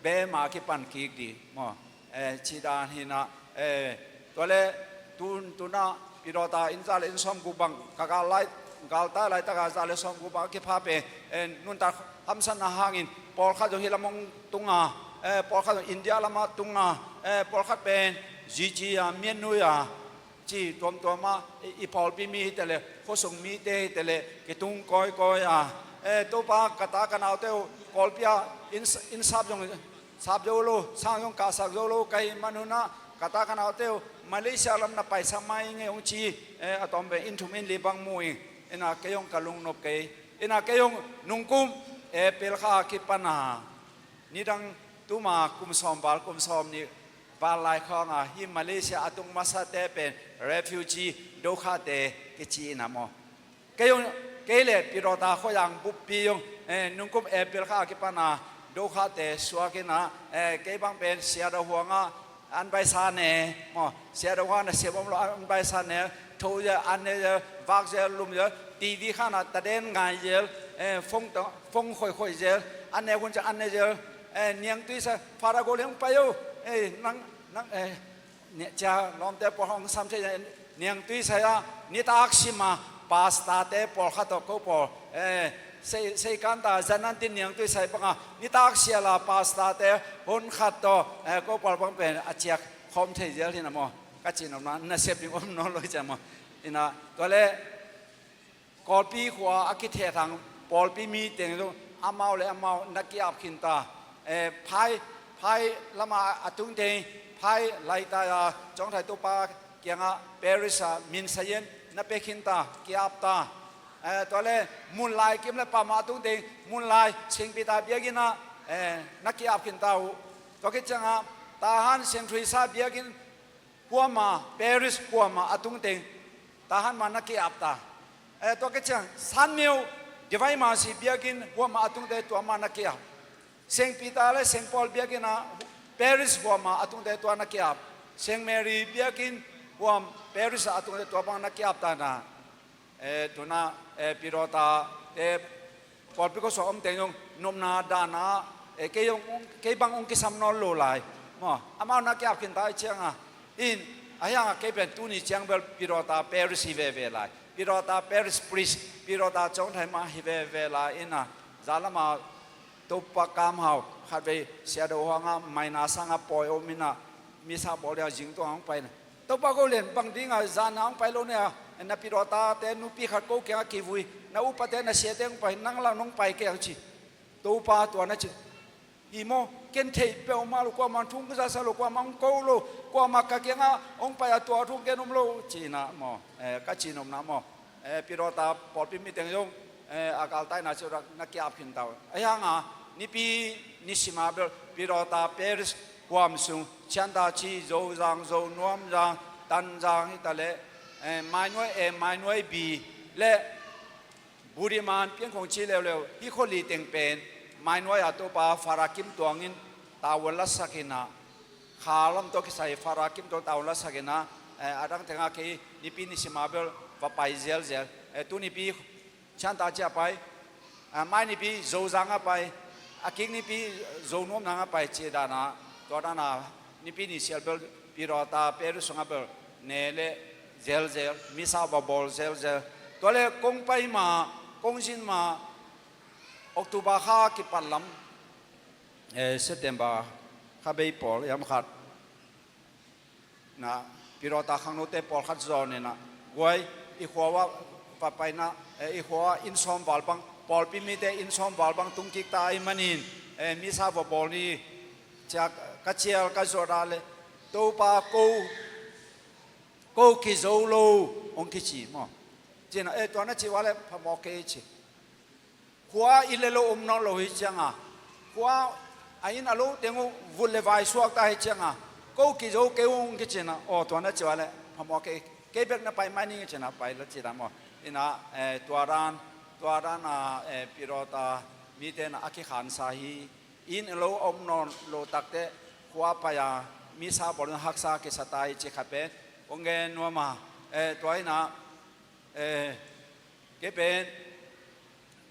bema a kipan kik ding. Maw, eh, ci dan hi in ah, eh, tua le tun, tun ah Pidawta inn za le inn sawm guk bang ka gal lai, galtai laitak a za le sawm guk bang a kipha pen, eh, nuntak hamsatna hangin pawlkhat zong hih lam hong tung a, eh, pawlkhat zong India lamah tung a, eh, pawlkhat pen Zici a, Mian Nui a, ci tuamtuam ah, i, i pawlpi mi hi ta le, khuasung mite hi ta le, kitung kawikawi a, eh, Topa, ka ta ka naute uh Kawlpi ah inn, inn sap zong sap zo lo, sang zong kahsak zo lo ka hih man un ah, ka ta ka naute uh Malaysia lam na paisak mai ing ei hong ci, eh, a tawm pen inn thum inn li bang mu ing. In ah kei zong ka lungnop kei. In ah kei zong nungkum April kha a kipan a, nidang tuma kum sawm val, kum sawm nih val lai khawng a, hih Malaysia a tung masate pen refugee, dokhate kici in ah maw. Kei zong, kei le Pidawta khuazang buppi zong, eh, nungkum April kha a kipan a dokhate suak in ah, eh, kei bang pen Sia Do Huang ah an baisa ne maw, Sia Do Huang na siam om lo an baisa ne, tho zel, an ne zel, vak zel, lum zel, T V khan ah taden ngai zel, eh, phone tawh, phone khoikhoih zel, an ne hun ciang an ne zel, eh, niangtui sa, Father Go Liang pai o, eh, nang, nang, eh, cia lawmte pawl hong sam thei, Niangtui sai a, nitak sima pastor te pawlkhat tawh ko pawl, eh, sei, sei kanta zanan tin niangtui sai banga nitak siala pastor te hun khat tawh, eh, ko pawl bang pen a ciak khawm thei zel hi na maw? Ka cih nopna, nasep ding om nawn lo hi cia maw? Ina, tua le Kawlpi khua a kithehthang pawlpi mi teng zong amau le amau na ki-ap khin ta. Eh, phai, phai lama a tung teng, phai laitai a Cawngthai Topa kiangah parish ah min sayin na pia khin ta, ki-ap ta. Eh, tua le Munlai kim le pama a tung teng, Munlai Sengpita biakinn ah, eh, na ki-ap khin ta uh. Tua khit ciangah Tahan Sengthuisa biakinn huama, parish huama a tung teng, Tahan ma na ki-ap ta. Eh, tua khit ciang Sanmyo Divine Mercy biakinn huama a tung teng, tua ma na ki-ap. Sengpita le Sengpaul biakinn ah parish huama a tung teng, tua na ki-ap. Seng Mary biakinn huam parish a tung teng, tua bang na ki-ap ta na. Eh, tuna, eh, Pidawta te pawlpi khuasung om teng zong nopna dana, eh, kei zong, kei bang hong kisam nawn lo lai. Maw, amau na ki-ap khin ta hi cianga. In, ahi hanga kei pen tuni ciang bel Pidawta parish hi veve lai. Pidawta parish priest, Pidawta Cawngthai mah hi veve lai ina. Zalama Topa kamhau, khatvei Siado hanga maina sanga pawi om ina, misa bawl dia zing tua hong paina. Topa ko lian bang dinga zana hong pai lo nia, na Pidawta te nupi khat ko kianga kivui, na upate na siate hong pai, nang la nong pai kei hong ci. Topa tua na ci. Hi maw, ken theih peuhmah lo, kuamah thung ka zasa lo, kuamah hong ko lo, kuamah ka kianga hong pai a tua thung ken om lo, cina maw, eh, ka ci nopna maw. Eh, Pidawta pawlpi mi teng zong, eh, a galtaina ciu rak na ki-ap khin ta uh. Ahi hanga, nipi nisima bel Pidawta parish huam sung, Chiantaci, Zozang, Zonuamzang, Tanzang hi ta le, eh, Mainuai A, Mainuai B le Budiman piangkhong ci leuleu, hi khua li teng pen, Mainuai a Topa Fara Kim Tuangin tavuan lasak ina, kha lam tawh kisai Fara Kim Tuang tavuan lasak ina, eh, a dang tenga kei nipi nisima bel va pai zelzel. Eh, tu nipi Chiantaci a pai, ah, mai nipi Zozang a pai, a kik nipi Zonuamzang a pai ci dana, tua dana nipi nisial bel Pidawta parish sunga bel ne le zelzel, misa va bawl zelzel. Tua le kong pai ma, kong zin ma, October kha kipat lam, eh, September kha bei pawl yam khat na, Pidawta khangnote pawlkhat zawn ina, guai, i khua va paina, eh, i khua inn sawm val bang, pawlpi mite inn sawm val bang tung kik ta ahih manin, eh, misa va bawl ni, cia ka cial ka zuat a le, Topa ko, ko kizo lo, hong kici maw. Cina, eh, tua na ci ua le phamawh kei ci. Khua inn le lo om nawn lo hi cianga, khua a inn a lo teng uh vut le vai suak ta hi cianga, ko kizo kei ung kicina, aw, tua na ci ua le phamawh kei, kei bek na pai mai ning cina pai la ci ta maw. Ina, eh, tua dan, tua dan a, eh, Pidawta mite na a kikhansa hi. Inn a lo a om nawn lo takte khua pai a misa bawl in haksa kisa ta hi ci khat pen kong gen nuama, eh, tua ina, eh, kei pen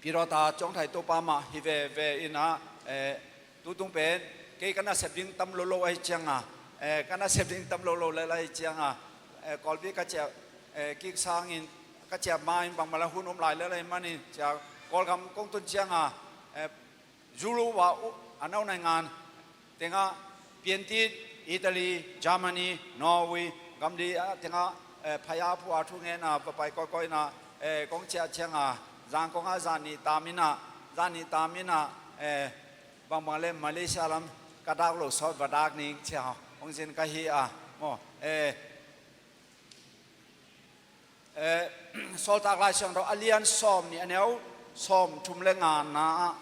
Pidawta Cawngthai Topa mah hi veve ina, eh, tutung pen kei ka nasep ding tam lo lo ahi cianga, eh, ka nasep ding tam lo lo lel ahi cianga, eh, Kawlpi ka ciah, eh, kik sangin ka ciah ma in bangmah la hun om lai lel ahi manin cia Kawlgam kong tun cianga, eh, Europe a u-, a nau naingan tengah piantit, Italy, Germany, Norway, gamli a tengah, eh, phaya phua thungenna va pai kawikawi ina, eh, kong ciah cianga, zangkong ah zan nih tam ina, zan nih tam ina, eh, bangbang le Malaysia lam ka dak lo sawt va dak ning cia hong zin ka hi a, maw, eh, Eh, Sawltak Lai Siangtho a lian sawm nih a neu sawm thum le ngana ah,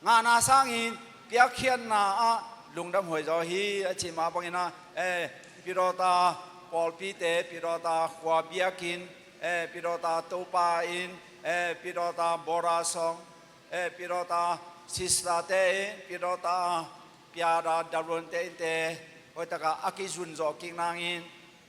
ngana sangin piakkhiatna ah lungdam huai zaw hi a ci mah bangin ah, eh, Pidawta pawlpite, Pidawta khua biakinn, eh, Pidawta Topa inn, eh, Pidawta Bora sawng, eh, Pidawta sister te inn, Pidawta piada daruan te inn te hoih taka a kizun zawh kik nangin,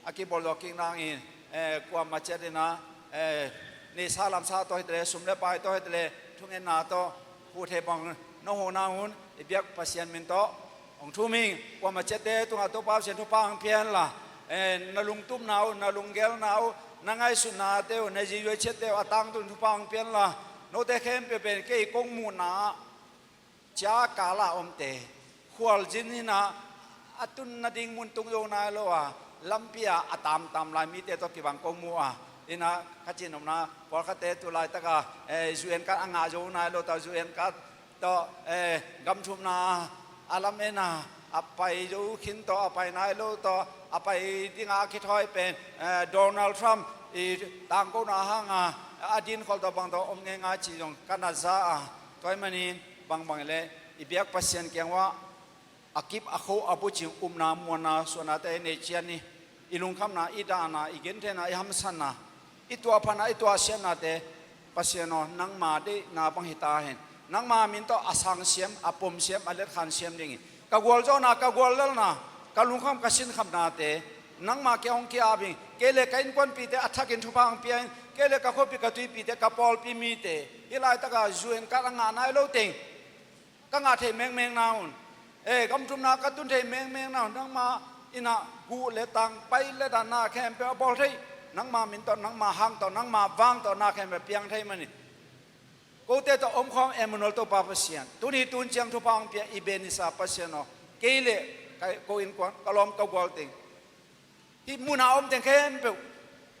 a kibawl zawh kik nangin, eh, kuamah ciat ina, eh, neihsa lamsa tawh hi ta le, sum le pai tawh hi ta le, thungetna tawh huh thei bang na huh nang un i biak Pasian min tawh hong thum ing. Kuamah ciatte tungah Topa Pasian thupha hong pia hen la, Eh, na lungtupna uh, na lunggelna uh, na ngaihsutnate uh, na zizuai chiatte uh a tangtun thupha hong pianla. Note khempeuh pen kei kong muhna ah cia kala omte khualzin inah a tun nading mun tung zo nai lo a, lampi ah a tamtam lai mite tawh kibang kong mu a, inah ka cin omna pawlkhatte tu laitaka, eh, U N card a ngah zo nai lo ta, U N card tawh, eh, gamthumna a lam ena a pai zo khin tawh, a pai nai lo tawh, a pai dinga a kithawi pen, eh, Donald Trump i tangkona hanga a dinkhol tawh bang tawh om ngeingai ci zong ka na za a, tua ahih manin bangbang le i biak Pasian kiang uah a kip a kho a bucing upna muanna suahnate i nei ciat ni. I lungkhamna, i dahna, i gentheihna, i hamsatna, i tuahphatna, i tuahsiatnate Pasian aw, nangma deihna bang hi ta hen. Nangma min tawh a sangsiam, a pomsiam, a letkhansiam dingin ka gualzawhna, ka guallelhna, ka lungkham, ka sinkhamnate nangma kiang hong ki-ap ing. Kei le ka innkuanpihte a thakin thupha hong pia in. Kei le ka khuapi, ka tuipihte, ka pawlpi mite hih laitaka U N card a ngah nai lo teng ka ngah thei mengmeng na un, eh, gamthumna ka tun thei mengmeng na un, nangma inah guh le tang, pai le dan na khempeuh a bawl thei, nangma min tawh, nangma hang tawh, nangma vang tawh na khempeuh piang thei manin kote tawh omkhawm Emmanuel Topa Pasian, tuni tun ciang thupha hong pia i benisa Pasian aw, kei le ka, ko innkuan, ka lawm ka gual teng hih muna om teng khempeuh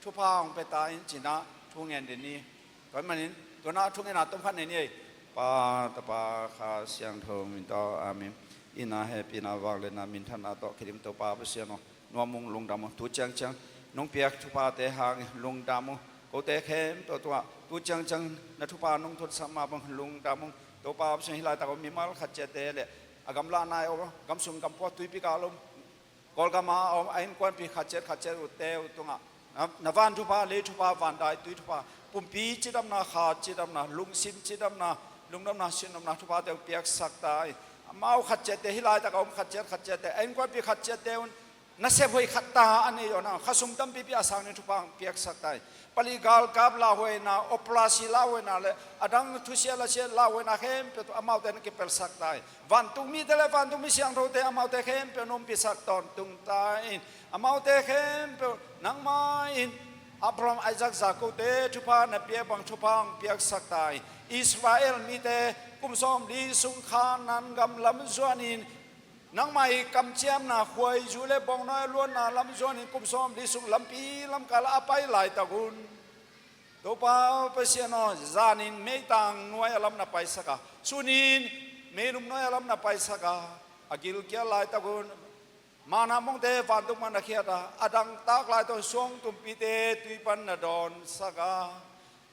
thupha hong pia ta in cinah thu ngen den ni. Tua ahih manin tunah thu ngenna tomkhat nei ni ei. Pa, Tapa, Kha Siangtho min tawh, amen. Ina hehpihna, vangliatna, minthanna tawh kidim Topa Pasian aw, nuam ung, lungdam ung. Tu ciangciang nong piak thuphate hangin lungdam ung. Kote khempeuh tungah tu ciangciang na thupha nong thotsak mah bang lungdam ung. Topa Pasian, hih laitak om mimal khat ciatte le a gamla nai om, gamsung gampua, tuipi kal om, Kawlgam a om a innkuanpih khat ciat khat ciat utte uh tungah na, na van thupha, lei thupha, van dai tui thupha, pumpi cidamna, kha cidamna, lungsim cidamna, lungdamna, sinopna thuphate uh piaksak ta in. Amau khat ciatte, hih laitak a om khat ciat khat ciatte, a innkuanpih khat ciatte un nasep hoih khat ta a nei uh a, khasum tampipi a sang ding thupha piaksak ta in. Pali galkap lauhuaina, operasi lauhuaina le a dang thusia lasia lauhuaina khempeuh tawh amaute na kipelsak ta in. Vantung mite le vantung mi siangthote amaute khempeuh na ompihsak tawntung ta in. Amaute khempeuh nangma in Abraham, Isaac, Jacob-te thupha na pia bang thupha hong piaksak ta in. Israel mite kum sawmli sung Kanaan gam lam zuanin, nangmah i kamciamna khuaizu le bawngnawi luanna lam zuanin kum sawmli sung lampi lamkal a pai laitak un, Topa Pasian aw, zanin meitang nuai a lam na paisak a, sunin meilum nuai a lam na paisak a, a gilkial laitak un, mana mongte vantung pan na khiat a, a dangtak laitak un suangtumpite tui pan na dawnsak a,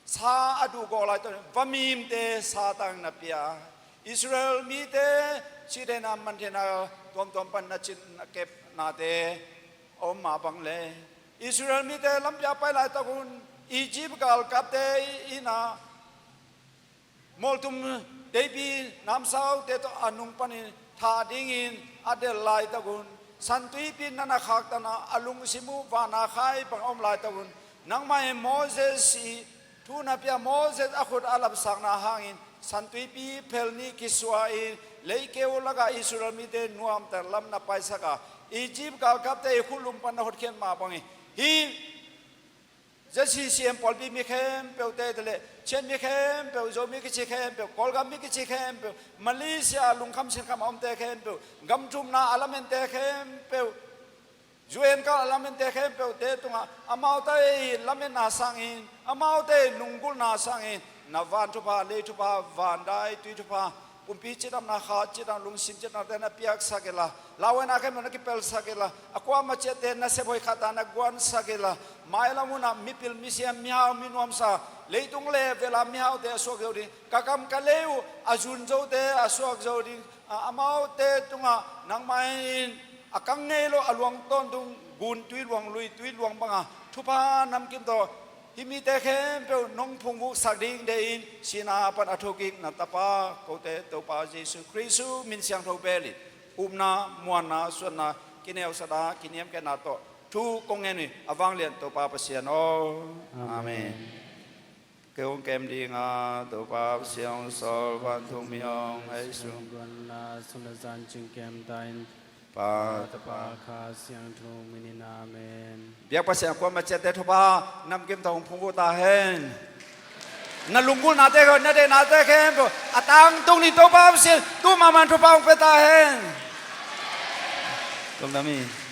sa a duhgawh laitak un vamimte satang na pia a, Israel mite sihtheihna mantheihna tuamtuam pan na cin na kepnate a om mah bang le, Israel mite lampi a pai laitak un Egypt galkapte in a mawltum teipi namsaute tawh a nung panin thah dingin a delh laitak un, San Tuipi na na khaktan a, a lungsim uh vana khai bang a om laitak un, nangmah in Moses i thu na pia, Moses a khut a lapsakna hangin San Tuipi phel nih kisuah in, leikeu lakah Israel mite nuamtak lam na paisak a, Egypt galkapte i khut lum pan na hotkhiat mah bangin, hih Z C C M pawlpi mi khempeuhte le Chin mi khempeuh, Zomi kici khempeuh, Kawlgam mi kici khempeuh, Malaysia lungkham sinkham a omte khempeuh, gamthumna a lamente khempeuh, U N card a lamente khempeuhte tungah amaute i lametna sangin, amaute i lunggulhna sangin, na van thupha, lei thupha, van dai tui thupha, pumpi cidamna, kha cidam, lungsim cidamnate na piaksak inla, lauhuaina khempeuh na kipelsak inla, a kuamah ciatte nasep hoih khat ta na guansak inla, mailam hunah mipil misiam, mihau minuamsa, leitung le vela mihaute a suak zo ding, ka kam ka lei uh a zun zote a suak zo ding, a, amaute tungah nangmah in a kang ngei lo a luang tawntung gun tui luang, lui tui luang banga thupha namkim tawh hih mite khempeuh nong phungvuksak ding deih in, sihna pan a thokik na Tapa, kote Topa Jesu Khrist min siangtho bel in upna, muanna, suanna, kineusakna, kiniamkhiatna tawh thu kong ngen uh hi, a vanglian Topa Pasian aw. Amen. Amen. Kei hong kem dinga, Topa Pasian hong sawl, vantung mi hong hei sung. Guanna sung le zan cing kem ta in, Pa, Tapa, Kha Siangtho min in, amen. Biak Pasian kuamah ciatte thupha namkim tawh hong phungvuh ta hen. Na lunggulhnate khawng, na deihnate khempeuh a tangtung ding Topa Pasian tu mahmah in thupha hong pia ta hen. Kum dam hi.